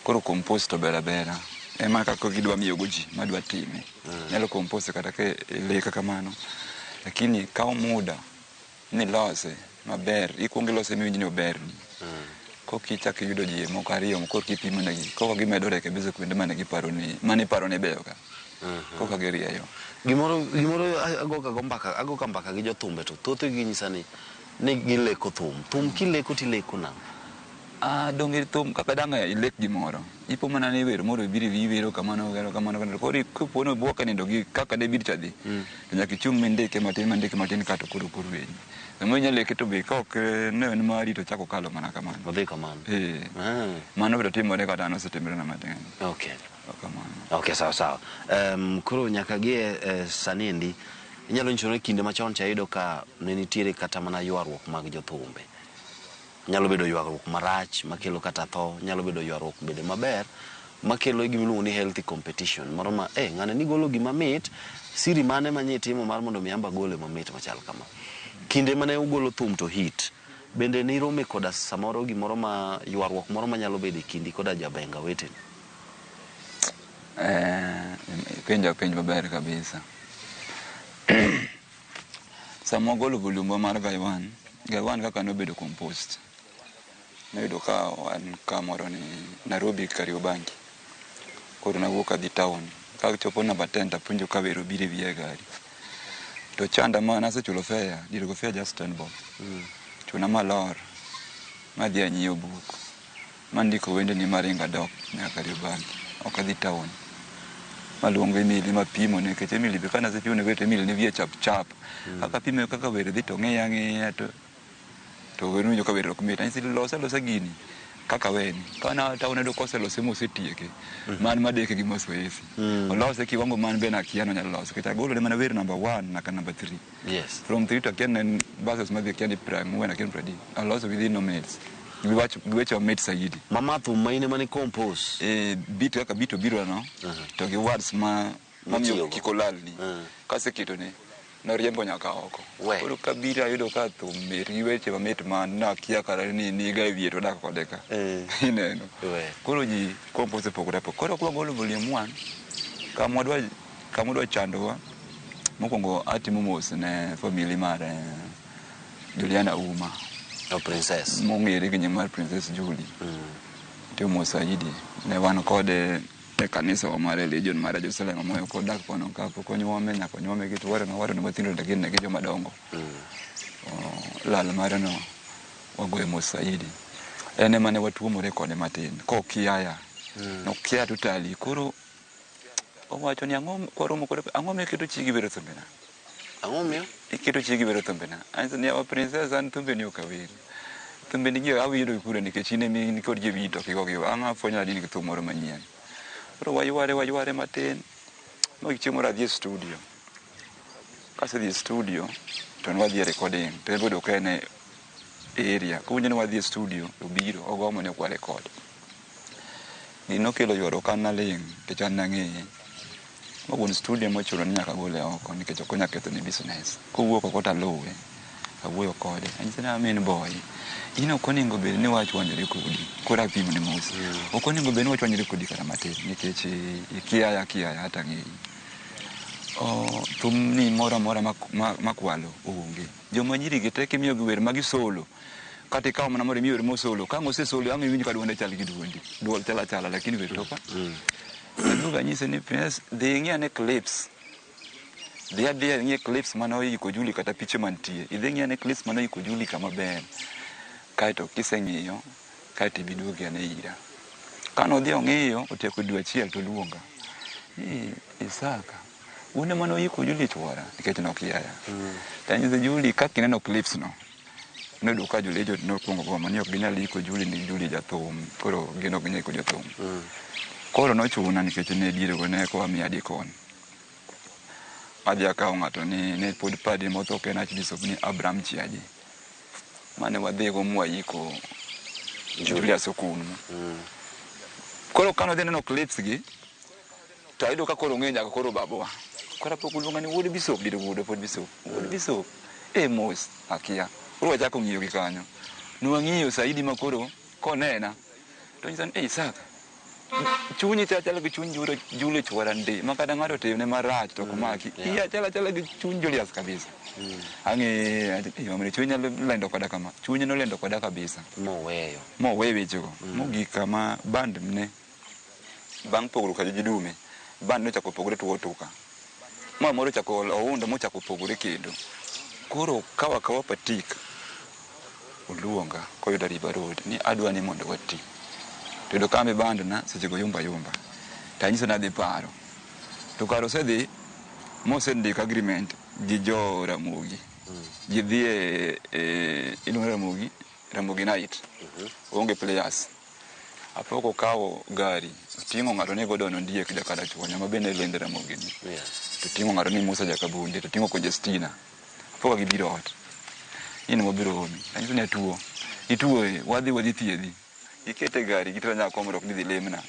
Koro compose to ber abera. Ema kaka gidwa miyogo ji madwa time. Nyalo compose kata ka e leka kamano. Lakini kawo muda nilose maber. Ikuongo ilose miwinj ni oberni. Koka ichako iyudo ji moko ariyo korka ipimo negi. Koka gimedo rekebisho kuonde mane giparo ni mane iparo ni beyo ka. Koka girieyo. Gimoro ago ka mbaka gi jothumbe to thothgi ginyisa ni gileko thum. Thum kileko tileko nang'o? Donge thum kaka dang' ilek gimoro. Ipo mana ni wer moro ibiro iwero kamano wero kamano kamano. Koro kopo ni obuok e nindo gi kaka de beat cha dhi. To nyaka ichung' mindike matin mandike matin kato koro koro wenyi. Samoro inyalo leke to be ka ok ne en mari to chako kalo mana kamano. Odhi kamano. Mano biro timore kata an osetimore na matin. Kamano. Okay, sawa sawa. Koro nyaka gi sani endi inyalo nyiso ni kinde machon cha iyudo ka ne nitiere kata mana ywaruok mag jothumbe. Nyalo bedo ywaruok marach makelo kata tho, nyalo bedo ywaruok bende maber makelo gima iluongo ni healthy competition. Moro ma ng'ane nigolo gima mit, siri mane manye itimo mar mondo mi amba gole mamit machal kama. Kinde mane ugolo thum to hit, bende nirome koda samoro gimoro ma ywaruok moro manyalo bedo e kindi koda jabenga weteni? Penjo penj maber kabisa. Sama wagolo volume mar Gaiwan, Gaiwan kaka nobedo composed. Noyudo ka wan kamoro ni Nairobi Kariobangi. Koro nawuok adhi town. Kachopo namba 10 tapuonjo ka wer obiro e wiya e gari. To chanda ma nasechulo fare, diere go fare just 10 bob. Chuna malor, madhi anyiewo buk. Mandiko wendeni maringo adok nyaka Kariobangi. Ok adhi town. Maluongo Emily mapimo nikech Emily be kanasepimo ne wer to Emily ne wiye chap chap. Kaka apime kaka wer dhi to ng'iya ang'iya to wer winjo ka wer ok mit. Anyise ni los alosa gini kaka weni. Kana town ayudo koselose mosetieke. Man madeke gi mazoezi. Olose kiwango man be nakia nonyalo loso. Nikech agolo ne mana wer number 1 nyaka number 3. From 3 to akia ne en verses madhi akia ni 40 akia ni 30. Aloso within no minutes. Gi weche mamit saidi. Mama thum ma in ema ni compose. Beat kaka beat obiro no, to gi words ma mamiyo Mitiyogo. kik olalni. Kaseketo ne Noriembo nyaka oko. We. Koro kabiro ayudo ka thum mit gi weche mamit ma nakia kata ni niga e wiye to odak kode ka. Ineno. We. Koro ji compose pogore pogore. Koro kwagolo volume 1 kamwadwa chandowa mokwongo atimo mos ne family mar Juliana Uma. O princess. Mong'ere gi nying mar Princess Julie. Timo mos saidi. Ne wan kode e kanisa wa mar religion mar Jerusalem moyo kodak kono kapok onyuome nyaka onyuome gi tuore nowacho ni mathindo to gin ne gi joma dongo. Lal mare no wagoyo mos saidi. En ema ne watuomore kode matin kokiaya. Nokia totally. Koro owacho ni ang'o kwaromo kode ang'o miketo chigi wero thumbena. Ang'o miyo? Iketo chigi wero thumbena. Anyiso ni yawa princess an thumbeni ok awer. Thumbeni gi awinjo kure nikech in ema in kod ji e wiyi to ok igogi. Ang' afwenyo ni in gi thum moro manyien. Koro wayware matin. Ma chieng' moro adhi e studio. Kasedhi e studio to ne wadhi e recording. To en be ok en e area. Kowinjo ni wadhi e studio to obiro ogomo ni ok wa record. Gini nokelo ywaruok an naling' nikech an nang'eye. Ma wuon studio mochuno ni nyaka gole oko nikech ok onyal ketho ne business. Kowuok oko taluwe. Awuoyo kode. Anyise ni amin boy. In ok onego bed ni wachwanyore kodi. Koro apimo ne mos. Ok onego bed ni wachwanyore kodi kata matin nikech ikiaya kiaya hata ang'eyi. Thum ni moro amora makwalo onge. Joma nyiri gi te kimiyo gi wer magi solo. Kata ikawo mana mondo imi wer mosolo. Ka ang' osesolo ang' iwinj ka duonde chal gi duondi. Duol chal achala lakini wer to ka. Aduogo anyise ni Princess dhi ing'i ane clips. Dhi adhiya ing'i clips mane oiko Julie kata piche mantie. Idhi ing'i ane clips mane oiko Julie kama ber. Kaeto kiseng'iyo kaeto ibiduogi ane ira. Kane odhi ong'iyo otieko dwe achiel to oluonga. Ni Isaka, un ema noyiko Julie chuora nikech nokiaya. To anyise Julie kaka ineno clips no. Noyudo ka Julie nokwongo gomo ni ok ginyal iko Julie ni Julie jathum. Koro gin ok ginyal iko jothum. Koro nochuna nikech ne dierego ne koa miya dikon. Adhi akawo ng'ato ni ne pod padri motho ok en Archbishop ni Abraham Chiaji. Mane wadhigo mwaiko Julius Okunu. Koro kane odhi neno clips gi to ayudo ka koro ong'eyo nyaka koro babwa. Koro apok oluonga ni wuod Bishop dir wuodwa pod Bishop. Wuod Bishop. E mos akia. Koro wachako ng'iyo gi kanyo. Nwang'iyo saidi ma koro konena to onyisa ni Isaka chunyi chal achala gi chuny Julie chuora ndi ma kata ng'ato otimne marach to ok maki. Iya chal achala gi chuny Julius kabisa. Ang'e mamani chunye nyalo lendo koda kama. Chunye nolendo koda kabisa. Moweyo. Moweyo wechego. Mogik kama band ne bang' pogruok ka Dume band nochako pogore tuo tuka. Ma moro ochako oundo mochako pogore kendo. Koro kawa kawa patik oluonga koyudo River Road ni adwa ni mondo wati. To yudo kambi band na sechego yumba yumba. To anyiso ni adhi paro. To kar osedhi mosendiko agreement gi jo Ramogi. Gidhi e iluongo Ramogi, Ramogi night. Onge players. Apoko okawo gari, oting'o ng'ato ni Gordon Ondiek jakarachuonya ma bende lendo Ramogi ni. To ting'o ng'ato ni Musa Jakabunde, to ting'o Conjestina. Apoka gibiro ot. In wabiro omi. Anyiso ni atuo. Ituo e, wadhi thiedhi. Gikete gari gitero nyaka komrok ni dhi lemna.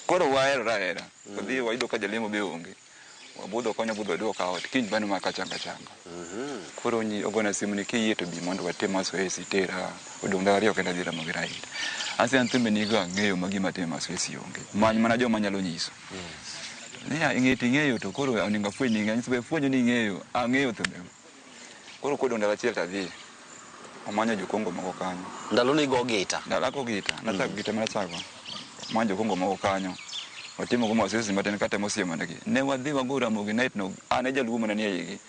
Koro waherore ahera. Wadhi wayudo ka jalemo be onge. Wabudho konya budho waduoka ot. Kiny bano ma kachanga changa. Koro ogona simu ni kiyie to bi mondo watim mazoezi tera odong' ndalo ariyo kenda adhi Ramogi Ride. Ase an thumbe nigo ang'eyo ma gima timo mazoezi onge. Many mana joma nyalo nyiso. Niya ing'e ting'eyo to koro onego afweny ni ing'eyo. Anyiso be fwenyo ni ing'eyo. Ang'eyo thumbe. Koro kodong' ndalo achiel to adhi. Omanyo jokongo moko kanyo. Ndalo ni go gita. Ndalo ago gita. Nachako gita mana chako. Omanyo jokongo moko kanyo. Watimo go mazoezi matin katemo siemo negi. Ne wadhi wago Ramogi night no. An e jaluo mana nie igi.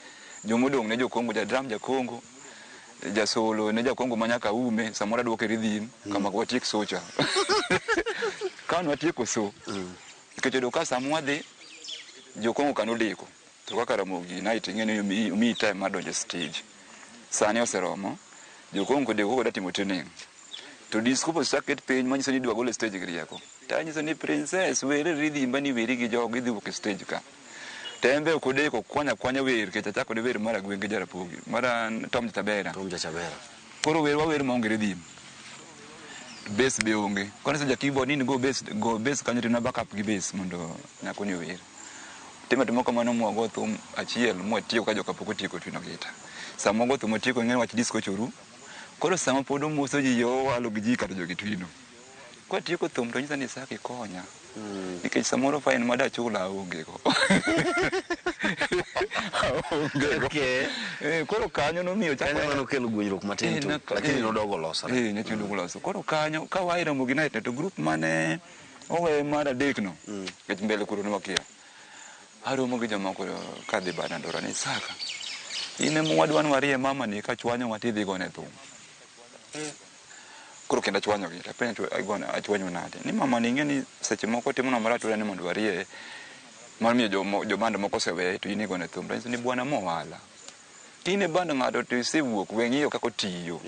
Jomodong' ne jokongo, ja drum jakongo, jasolo ne jakongo ma nyaka ume, samoro aduoke rhythm, kama watiek so cha. Ka nwatieko so, nikech oyudo ka sama wadhi, jokongo ka nodeko. To kaka Ramogi night ing'e ni omiyi time mar donjo e stage. Sani oseromo, jokongo odeko koro timo training. To disco osechak ket piny manyiso ni idwa gol e stage gi rieko. To anyiso ni princess were rhythm bani weri gi jogo idhi wuok e stage ka. To en be ok odeko kwanya kwanya wer nikech achako ne wer mar Agwenge Jarapogi mar Tom Jachabera. Tom Jachabera. Koro wer wawer maonge rhythm. Bass be onge. Koro ja keyboard ni go bass kanyo to na backup gi bass mondo nyako ni ower. Watimo atima kamano mwago thum achiel mwatieko ka joka pok otieko twino gita. Sama wago thum watieko ing'e wach disco choru. Koro sama pod omoso ji yo owalo gi ji kata jogi twino. Kwatieko thum to nyisa ni Isaka ikonya. Nikech samoro fine madachula aonge go. Aonge go. Okay. Koro kanyo nomiyo chako Kanyo manokelo guonyruok matin tu, lakini nodogo losore. Nyathi odogo loso. Koro kanyo ka wae Ramogi Night to group mane owe mar adek no, nikech mbele kuro ne wakia. Aromo gi jomoko kadhi bana Ndora ni Isaka. In ema wadwa ni warie mama ni ka chwanyowa tidhi gone thum. Koro kendo achwanyogi, tapenjo achwanyo nade? Ni mama ni ing'e ni seche moko timonwa marach to ni mondo warie mar miyo joband moko oseweye to in igone thum. Tanyiso ni bwana mowala. In e band ng'ato to isewuok we ng'iyo kaka otiyo.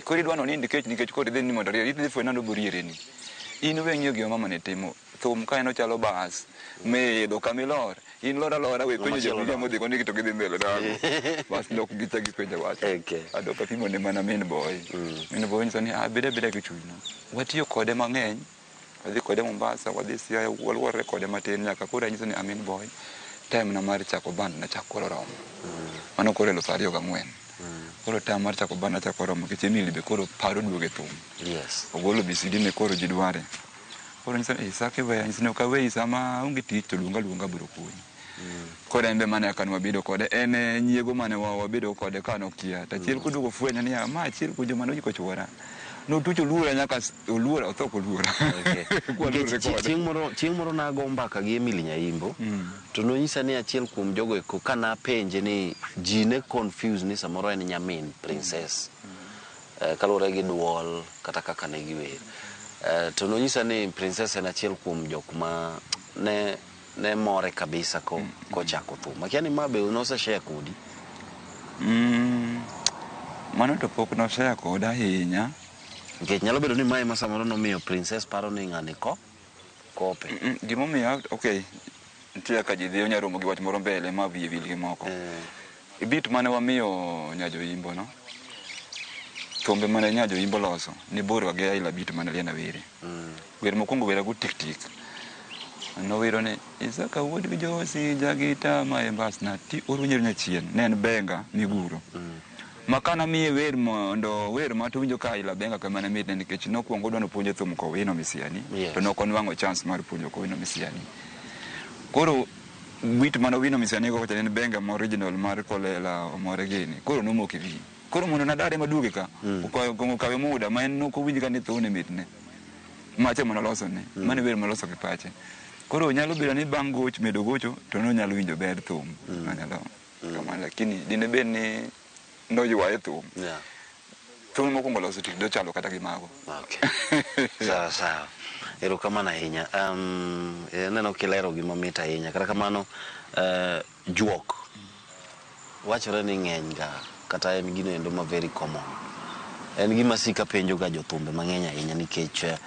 Koro idwa nonind kech nikech koro idhi ni mondo orie, idhi fwenyo ni oboriereni. In we ng'iyo gima mama ne timo. Thum ka en ochalo bas, miidho kamilor, in lor alora we penjo jopiny modhi koni to gidhi mbele nang'o. Bas nok gichak gipenjo wach. Adok apimo ne mana min boy. Min boy nyiso ni bed abeda gi chunyno. Watiyo kode mang'eny, wadhi kode Mombasa, wadhi Siaya, waluorre kode matin nyaka koro anyiso ni amin boy, time na mar chako band nachak koro romo. Mano koro 2004. Koro time mar chako band nachako romo nikech Emily be koro paro duogo e thum. Ogolo BCD ne koro ji dware. Koro nyiso ni Isaka iweya, nyiso ni ok aweyi sama aonge tich to luonga luonga abiro konyi. Koro en be mane kaka wabedo kode, en e nyiego mane wabedo kode ka nokia. To achiel koduogo fwenyo niya, ma achiel kuom joma noyiko chuora. Notucho oluora nyaka oluora, otho ok oluora. Kwaluorre kode. Chieng' moro nago mbaka gi Emily Nyaimbo, to nonyisa ni achiel kuom jogo eko kanapenje ni ji ne confuse ni samoro en nyamin Princess. Kaluwore gi duol kata kaka ne giwer. To nonyisa ni Princess en achiel kuom jok ma ne more kabisa kochako thum. Akia ni ma be noseshare kodi? Mano to pok noshare koda ahinya. Nikech nyalo bedo ni mae ma samoro nomiyo Princess paro ni ng'ani kope. Gimomiyo, okay, nitie kaka ji dhi onya romo gi wach moro mbele ma wiye wil gi moko. Beat mane wamiyo Nyajoimbo no, thumbe mane Nyajoimbo loso, ne bor gi aila beat mane Lienda were. Wer mokwongo wera go tik tik. Nowero ni Isaka wuod gi Josi jagita ma e mbasna ti oro nyiero nyachien ne en benga miguro. Ma kana miye wer mondo wer ma to winjo ka aila benga kama ne mitne nikech nokwongo odwa nopuonje thum kowino Misiani. To nok onwang'o chance mar puonjo kowino Misiani. Koro beat mane owino Misiani go kocha ne en benga ma original mar Kolela Omore gini. Koro nomoko e wiye. Koro mondo nadare maduoge ka, okawe muda ma en nok owinj ka ni thum ne mitne. Mache mane oloso ne, mane wer moloso gi pache. Koro nyalo bedo ni bang' gocho, medo gocho, to nonyalo winjo ber thum. Nonyalo kamano, lakini dine bed ni noywaye thum. Thum mokwongo loso tik dochalo kata gi mago. Sawa sawa. Erokamano ahinya. Aneno kilero gima mit ahinya. Kata kamano, juok wachore ni ng'eny ga kata en gino endo ma very common. En gima sika penjo ga jothumbe mang'eny ahinya nikech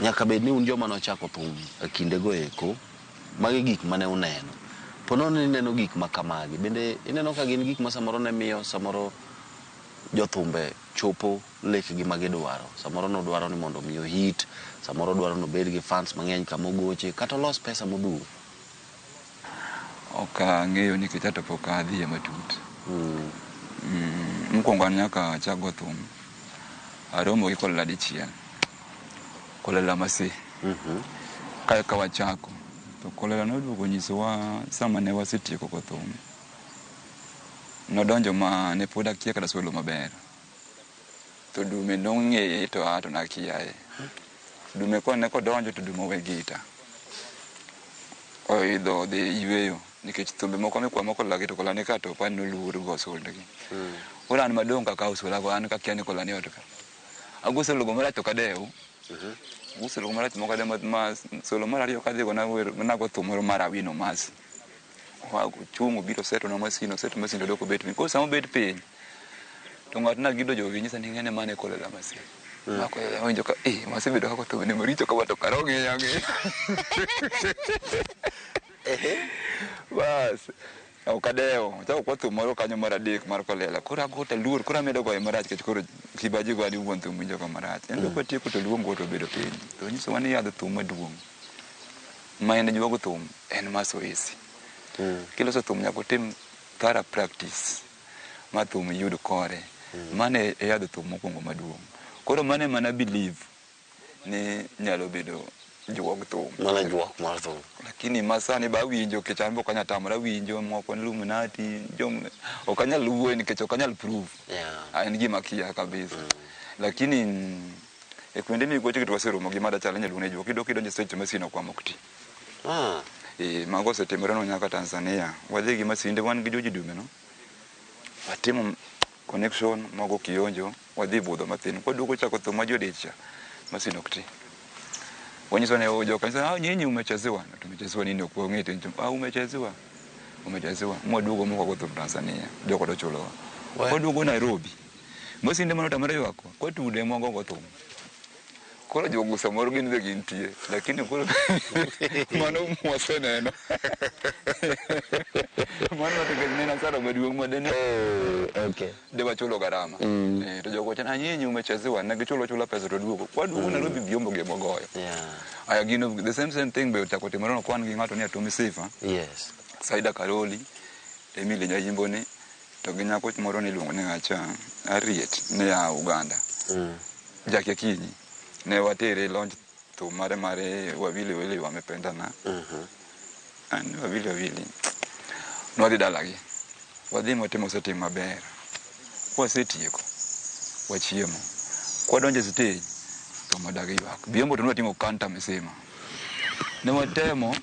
nyaka bed ni un joma nochako thum e kindego eko, magi gik mane uneno. Po nono ni ineno gik ma kamagi, bende ineno ka gin gik ma samoro ne miyo samoro jothumbe chopo lekgi ma gidwaro. Samoro nodwaro ni mondo mi ohit, samoro odwaro ni obed gi fans mang'eny kama ogoche, kata olos pesa modhuro. Ok ang'eyo nikech ato pok adhiye matut. Mokwongo an nyaka achak go thum. Aromo gi Kolela dichiel. Kolela Mase. Kae ka wachako. To Kolela noduogo nyisowa sama ne wasetieko go thum. Nodonjo ma ne pod akia kata solo maber. To Dume nong'eye to ato nakiaye. Dume kone kodonjo to Dume owe gita. Oidho odhi yweyo nikech thumbe moko mikwa moko Kolela gi to Kolela ni ka to pani noluor go soldgi. Koro an madong' kakawo sola go an kakia ni Kolela ni ot ka. Ago solo go marach to ok adew. Ago solo go marach mok adew ma solo mar ariyo kadhi go nawer nago thum moro mar Awino Masi. Ochung' obiro oseto na masin, oseto masin to odok obet piny. Koro sama obet piny, to ng'at na gido jowi nyisa ni ing'e ni mano e Kolela Masi. Ma Kolela awinjo ka masebedo kaka thum ni maricho kama to kara ong'eya ang'eya. Bas, ok adewo. Achako kwa thum moro kanyo mar adek mar Kolela. Koro ago to aluor, koro amedo goye marach nikech koro kibaji goya ni wuon thum winjo ga marach. En be kwatieko to oluongo to wabedo piny. To onyisowa ni yadh thum maduong'. Ma en juogo thum en mazoezi. Kiloso thum nyaka otim thorough practice ma thum yud kore. Mano e yadh thum mokwongo maduong'. Koro mano ema na believe ni nyalo bedo juog thum. Mana juok mar thum. Lakini masani ba awinjo nikech an be ok anyal tamora winjo moko ni Illuminati jom ok anyal wuoyo nikech ok anyal prove. En gima kia kabisa. Lakini e kuonde migoche to waseromo gi mada chal inyalo luong ni juok. Iyudo kidonjo e stage to masin okwamo ok ti. Mago osetimore nwa nyaka Tanzania. Wadhi gi masinde wan gi George Dume no. Watimo connection mogo kionjo wadhi budho mathin. Kwaduogo chako thum ma jodich cha masin ok ti. Wanyiso ne jo kanisa ah nyinyi umechezewa. Tumechezewa nini ok wang'e to ah umechezewa. Umechezewa. Mwaduogo mokwago thum Tanzania. Joko tochulowa. Kwaduogo Nairobi. Masinde manotamore ywakwa. Kwatude mwagogo thum. Koro jogo samoro gin be gintie. Lakini koro mano mwaseneno. Mano nikech ne en asara maduong' ma dene de wachulo gharama. To jogo wacho ni nyinyi umechezewa ne gichulo chula pesa to duogo. Kwaduogo Nairobi vyombo gi ema Aya gino the same thing be ochako timore no kwan gi ng'ato ni Atumi Sifa. Saida Karoli, Emily Nyayimbo ni to gi nyako moro niluongo ni ng'acha Harriet ne ya Uganda. Jackie Akinyi ne watere launch thum mare mare wawili wawili wamependana. An wawili wawili. Nwadhi dalagi. Wadhi mwatimo setting maber. Kwasetieko, wachiemo. Kwadonjo e stage, thum odagi ywak. Vyombo to nwating'o kanta misima. Ne watemo,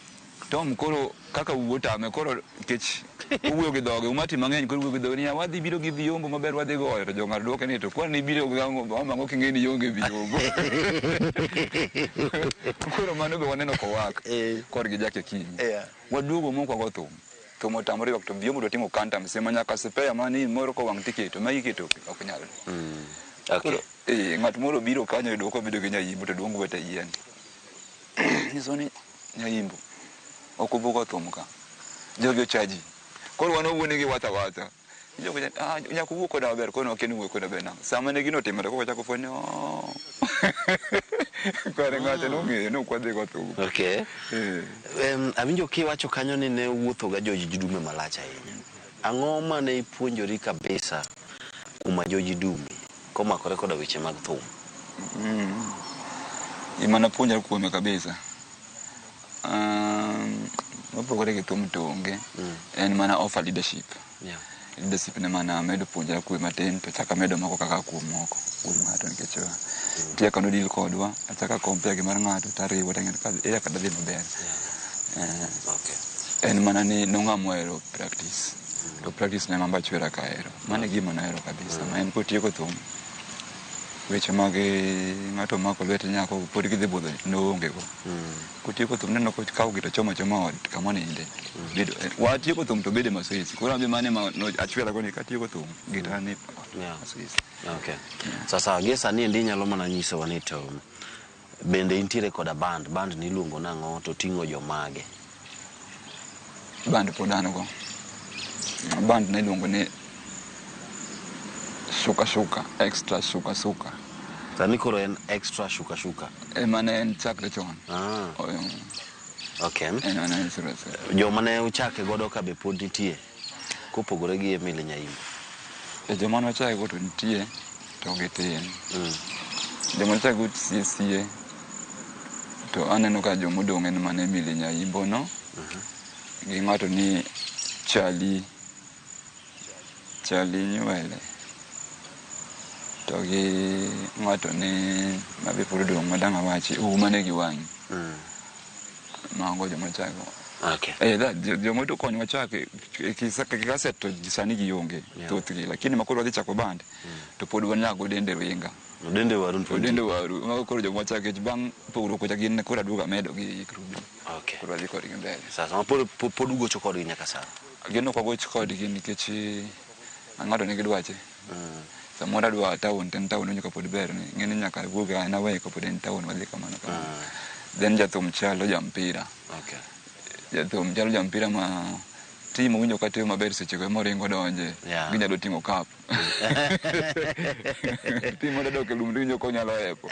Tom koro kaka wuo tame koro nikech owuoyo gi dhoge umati mang'eny koro wuoyo gi dhoge niya wadhi biro gi vyombo maber wadhi goyo to jong'ad dwoke ni to kwani ibiro gi ang'o ang'o king'e ni ionge vyombo. Koro mano be waneno kowak korgi Jackie Akinyi. Waduogo mokwago thum. Thum otamore ywak to vyombo to ting'o kanta misima nyaka spare mani moro kowang' tiketo magi iketo ok nyal. Koro ng'at moro biro kanyo yudo kobedo gi nyayimbo to duong wete yien. Nyiso ni nyayimbo ok obugo thum ka. Jogi ochaji. Koro wan wawuo negi wacha wacha. Jogo ah nyaka uwuo koda maber koro wakia ni wuoyo koda maber nang'o. Sama ne gino otimore koro wachako fwenyo ni ooh. Kare ng'ato nong'eyo ni ok wadhi go thum. Awinjo kiwacho kanyo ni ne uwuotho ga George Dume malach ahinya. Ang'o mane ipuonjori kabisa kuom George Dume komakore koda weche mag thum? Gima napuonjra kuome kabisa mopogore gi thum to onge en mana offer leadership. Leadership ne mana amedo puonjra kuome matin to achako amedo moko kaka kuom moko kuom ng'ato nikech nitie kaka nodil kodwa achako compare gi mar ng'ato tariwo tang'eyo ni ere kaka dwadhi maber. En mana ni nong'ama ohero practice to practice ne ema achwera kahero. Mano e gima nahero kabisa ma en kotieko thum weche mag ng'ato mako lwet nyako pod gidhi budho noonge go. Kotieko thum neno kokawo gi to chomo achoma ot kama oninde. Watieko thum to bede mazoezi. Koro an be mano ema achwera go ni katieko thum gita ni mazoezi. Sasa gie sani endi inyalo mana nyisowa ni to bende intiere koda band, band ni iluongo nang'o to ting'o jomage? Band pod an go. Band ne iluongo ni Shuka Shuka, Extra Shuka Shuka. Sani koro en Extra Shuka Shuka. Ema ne en chakre chon. En mana en sura sura. Joma ne uchake godo ka be pod nitie kopogore gi Emily Nyaimbo? Joma ne wachake go to nitie to gitin. Joma ne wachake go sie sie to aneno ka jomodong' en mana Emily Nyaimbo no gi ng'ato ni Charlie Charlie Nywele to gi ng'ato ni mabe pod odong' madang' awachi Ouma ne gi wang'i. Mago joma chako. Joma to konyowa chako kaset to sani gionge thothgi lakini ma koro wadhi chako band to pod wan nyaka Odende Winga. Odende Waru nitie. Odende Waru mago koro joma chako nikech bang' pogruok kocha gin koro aduogo amedo gi grube. Koro wadhi kodgi mbele. Sasa ma pod ugocho kodgi nyaka sani? Gin ok wagoch kodgi nikech ng'ato nigi dwache. Samoro adwa town to en town winjo ka pod ber ni ing'e ni nyaka awuog an aweye kapod en town wadhi kamano kamano. Then jathum chalo ja mpira. Jathum chalo ja mpira ma team owinjo ka timo maber sechego ema oringo donje. Ginyalo ting'o cup. Team moro dok e lum to iwinjo konyalo hepo.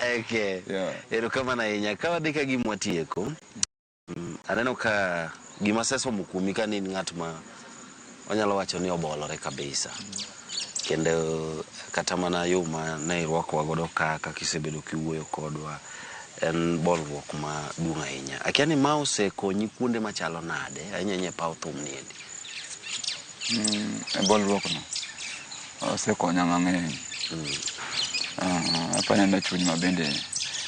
Erokamano ahinya. Ka wadhi ka gima watieko, Aneno ka gima asesomo kuomi ka ni in ng'at ma wanyalo wacho ni obolore kabisa. Kendo kata mana yo ma ne irwakowa godo ka kaka isebedo kiwuoyo kodwa en bolruok maduong' ahinya. Akia ni ma osekonyi kuonde machalo nade ahinya ahinya e paw thum ni endi. E bolruok no osekonya mang'eny. Apani en chuny ma bende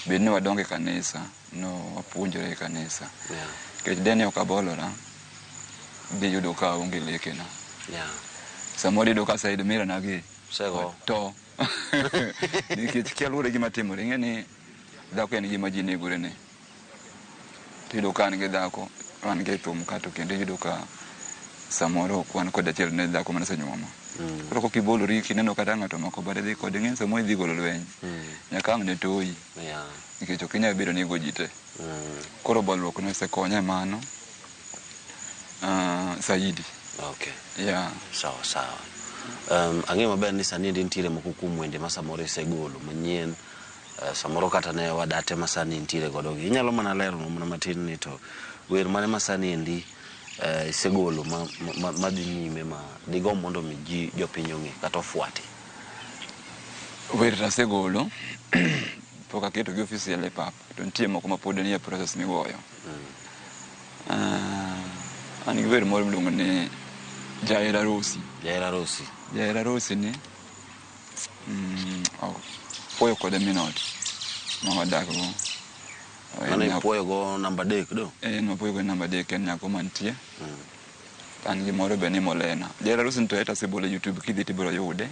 bed ni wadongo e kanisa no wapuonjore e kanisa. Nikech deni ok abolora, dhi yudo ka aonge lekena. Samoro iyudo ka side mirror na gi Osego. to nikech kia luwore gi gima timore ing'e ni dhako en gima ji negore ne. Tiyudo ka an gi dhako an gi thum ka to kendo iyudo ka samoro ok wan kod achiel ne dhako mane asenyuomo. Koro kok ibolori kineno kata ng'ato omako bade dhi kode ing'e ni samoro idhi golo lweny. Nyaka ang' ne toyi. Nikech ok inyal bedo ni igo ji te. Koro bolruok no osekonya e mano saidi. Okay. Yeah. Sawa sawa. Ang'eyo maber ni sani endi nitiere moko kuom wende ma samoro isegolo manyien samoro kata ne wadate ma sani intiere godo gi. Inyalo mana leronwa mana matin ni to wer mane ma sani endi isegolo ma, ma, ma dhi nyime ma digomb mondo mi ji jopiny ong'e kata ofuati. Wer tasegolo pok aketo gi official e pap to nitie moko ma pod nie process migoyo. An gi wer moro miluongo ni Jahera Rosi. Jahera Rosi. Jahera Rosi ni apuoyo kode min ot ma wadak go. Mano ipuoyo go namba 3 do? En wapuoyo go namba 3 en nyako mantie. An gi moro be ni Molena. Jahera Rosi ni to eta asebolo e YouTube kidhi tibiro yude.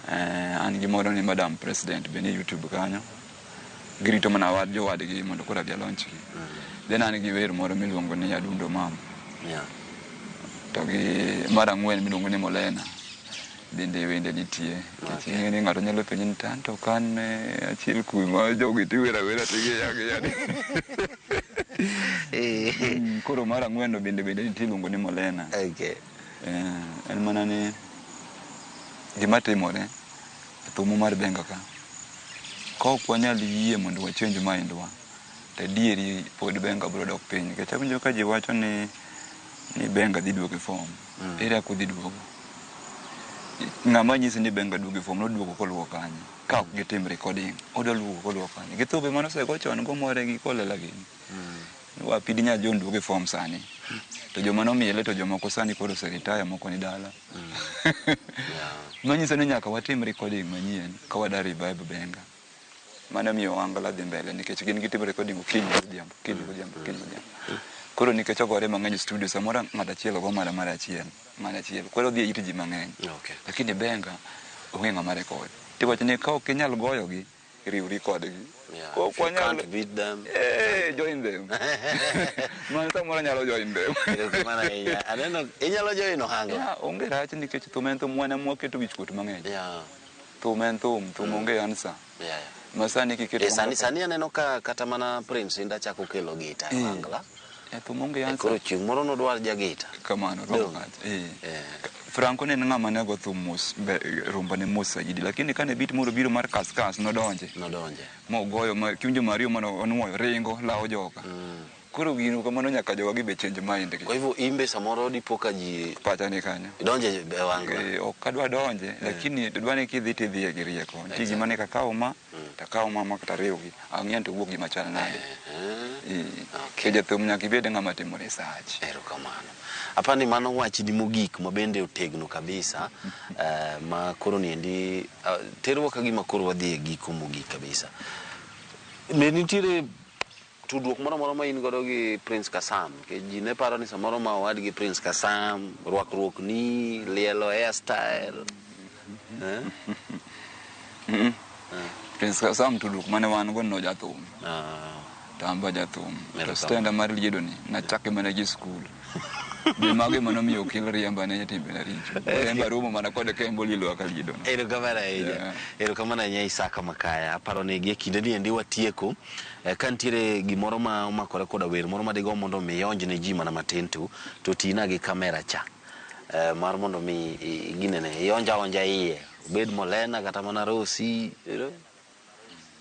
An gi moro ni Madam President be ni YouTube kanyo. Girito mana wad jowadgi mondo koro abi alaunch gi. Then an gi wer moro miluongo ni Adundo Mama. To gi mar ang'wen miluongo ni Molena. Bende wende nitie. Nikech ing'e ni ng'ato nyalo penji ni to anto ok an achiel kuom jogi tiwer awera tigiya giya. Koro mar ang'wen no bende nitie iluongo ni Molena. En mana ni gima timore e thum mar benga ka ok wanyal yie mondo wa change mind wa to adieri pod benga biro dok piny nikech awinjo ka ji wacho ni benga dhi duogo e form. Ere kaka odhi duogo? Ng'ama nyisi ni benga duogo e form noduogo koluwo kanye? Ka ok gitim recording, odwa luwo koluwo kanye? Gi thumbe mane osego chon go more gi kolela gini. Wapidi nya John duogo e form sani. To joma nomiele to jomoko sani koro ose retire moko ni dala. Manyiso ni nyaka watim recording manyien ka wada revive benga. Mano miyo Ohangla dhi mbele nikech gin gitimo recording okinyi godhiambo, okinyi godhiambo, okinyi godhiambo. Koro nikech ogore mang'eny e studio samoro ng'ato achiel ogo mana mar achiel, mar achiel. Koro odhi e it ji mang'eny. Lakini benga onge ng'ama record. Tiwacho ni ka ok inyal goyogi, riwri kodgi. If you can't beat them, join them. Mano samoro anyalo join them. Erokamano ahinya. Aneno inyalo join Ohangla. Yeah, onge rach nikech thum en thum wan ema waketo wichkuot mang'eny. Thum en thum, thum onge answer. Ma sani kiketo Sani aneno ka kata mana Prince Indah chako kelo gita e Ohangla. Thum onge answer. Koro chieng' moro nodwar jagita. Kamano, rwako kacha. Franco ne en ng'ama ne go thum mos, rumba ne mos saidi, lakini kane beat moro biro mar kaskas nodonje. Nodonje. Mogoyo ma kiwinjo Mario mane onuoyo ringo lawo joka. Koro gino kamano nyaka jowa gi be change mind gi. Kwa hivyo imbe samoro dipo ka ji pacha ni kanyo. Idonje e Ohangla. Ok adwa donje, lakini dwa ni kidhi tidhiye gi rieko. Nitie gima ne kakawo ma, takawo ma ma tariwgi. Ang'e ni to wuok gima chal nade. Okay. Jathum nyaka ibed ng'ama timo research. Erokamano. Apani mano wachni mogik ma bende otegno kabisa, ma koro niendi terwa ka gima koro wadhi e giko mogik kabisa. Ne nitiere tudruok moro amora ma in godo gi Prince Kasam? Nikech ji ne paro ni samoro ma owadgi Prince Kasam, rwakruok ni, lielo hairstyle. Prince Kasam tudruok mane wan go no jathum. To an be jathum. To stenda mar liedo ni nachake mana gi skul. Be mago ema nomiyo okel riemba ne timbe na richo. Riemba rumo mana kode ka en bolielo kaka liedo no. Erokamano ahinya. Erokamano ahinya Isaka Makaya. Aparo ni gi e kinde ni endi watieko. Ka nitiere gimoro ma omakore koda wer moro ma digomb mondo mi ionj ne ji mana matin to tina gi kamera cha. Mar mondo mi ginene ionj aonja iye. Obed Molena kata mana Rosi.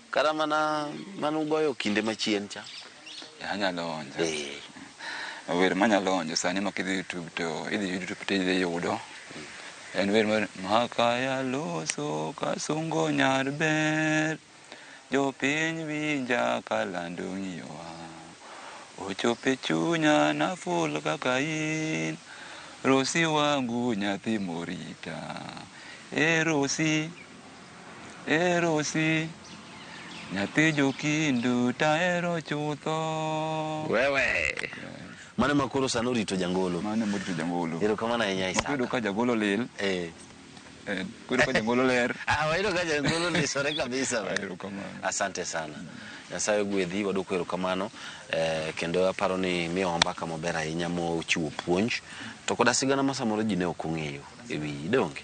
Kata mana manugoyo kinde machien cha. Anyalo onjo. Wer manyalo onjo sani ma kidhi YouTube to idhi YouTube to idhi yudo. En wer mar Makaya loso kasungo nyar ber. Jopiny winja kalando ng'iyowa. Ochope chunya naful kaka in. Rosi wangu nyathi morita. E Rosi, e Rosi. Nyathi jokindu tahero chutho. Wewe. Mano ma koro sani orito jangolo. Mano morito jangolo. Erokamano ahinya Isaka. Wayudo ka jagolo lil. Kuyudo ka jangolo ler. Wayudo ka jangolo lisore kabisa. Erokamano. Asante sana. Nyasaye ogwedhi, wadwoko erokamano. Kendo aparo ni miyowa mbaka maber ahinya mochiwo puonj. To koda sigana ma samoro ji ne ok ong'eyo e wiyi, donge?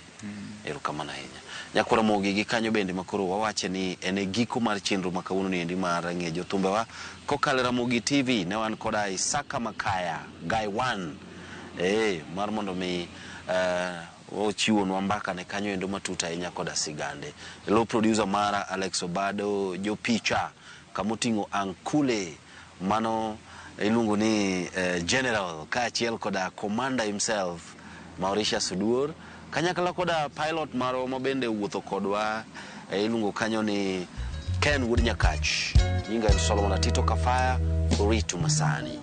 Erokamano ahinya. Nyakwar Ramogi gi kanyo bende makoro wawache ni en e giko mar chenro ma kawuono ni endi mar ng'e jothumbewa. Kokalo e Ramogi TV ne wan koda Isaka Makaya, Guy One. Mar mondo mi ochiwonwa mbaka ne kanyo endo matut ahinya koda sigande. Lo producer mara Alex Obado, jopicha kamoting'o Ankule, mano iluongo ni General, kaachiel koda Commander himself Mauritius Oduor, kanyakla koda pilot marwa ma bende wuotho kodwa iluongo kanyo ni Ken Wuod Nyakach. Nyinga en Solomon Atito Kafaya, Oritu Masani.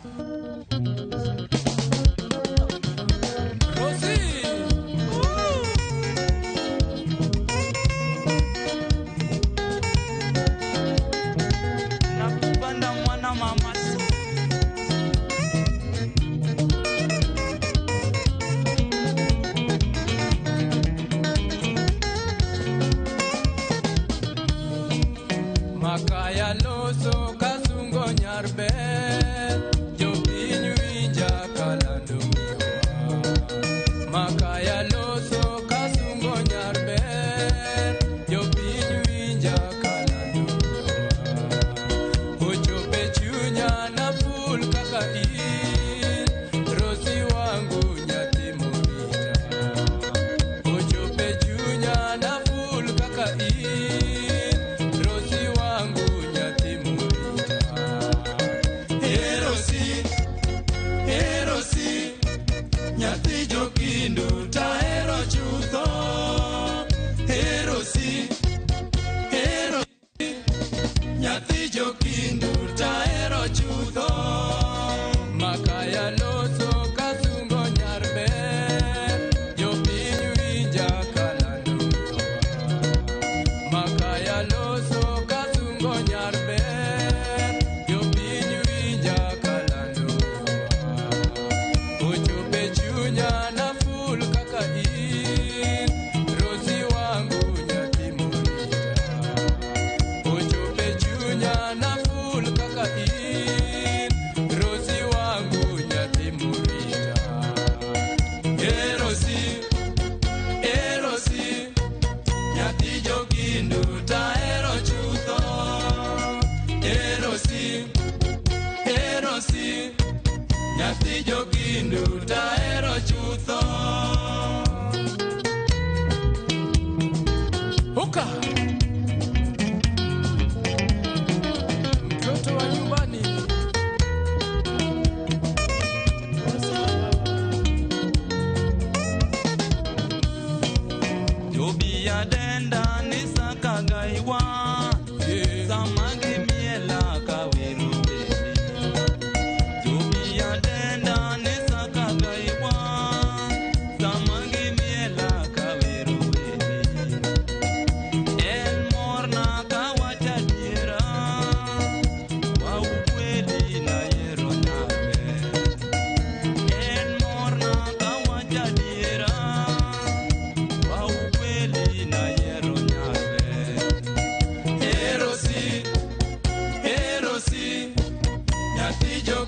Makaya loso kasungo nyar ber, jopiny winja kalando miyowa. Makaya loso kasungo nyar ber, jopiny winja kalando miyowa. Ochope chunya naful kaka in, Rosi wangu nyathi morita. Ochope chunya naful kaka in, Rosi wangu nyathi morita. Erosi, Erosi, nyathi jokindu tahero chutho. Erosi, Erosi, nyathi jokindu tahero chutho. Makaya loso kasungo nyar ber, jopiny winja kalando miyowa. Makaya loso kasungo nyar ber, jopiny winja kalando miyowa. Ochope chunya naful kaka in, Rosi wangu nyathi morita. Ochope chunya naful kaka in, Rosi wangu nyathi morita. Erosi, Erosi, nyathi jokindu tahero chutho. Erosi, Erosi, nyathi jokindu tahero chutho. Uka mtoto wa nyumbani. Jobia denda ni saka gaiwa, samagi miela kaweru beni. Jobia denda ni saka gaiwa, samagi miela kaweru beni. En morna kawacha diera, wa ukweli na yero nyabe. En morna kawacha diera, wa ukweli na yero nyabe. Erosi, Erosi, nyathi jo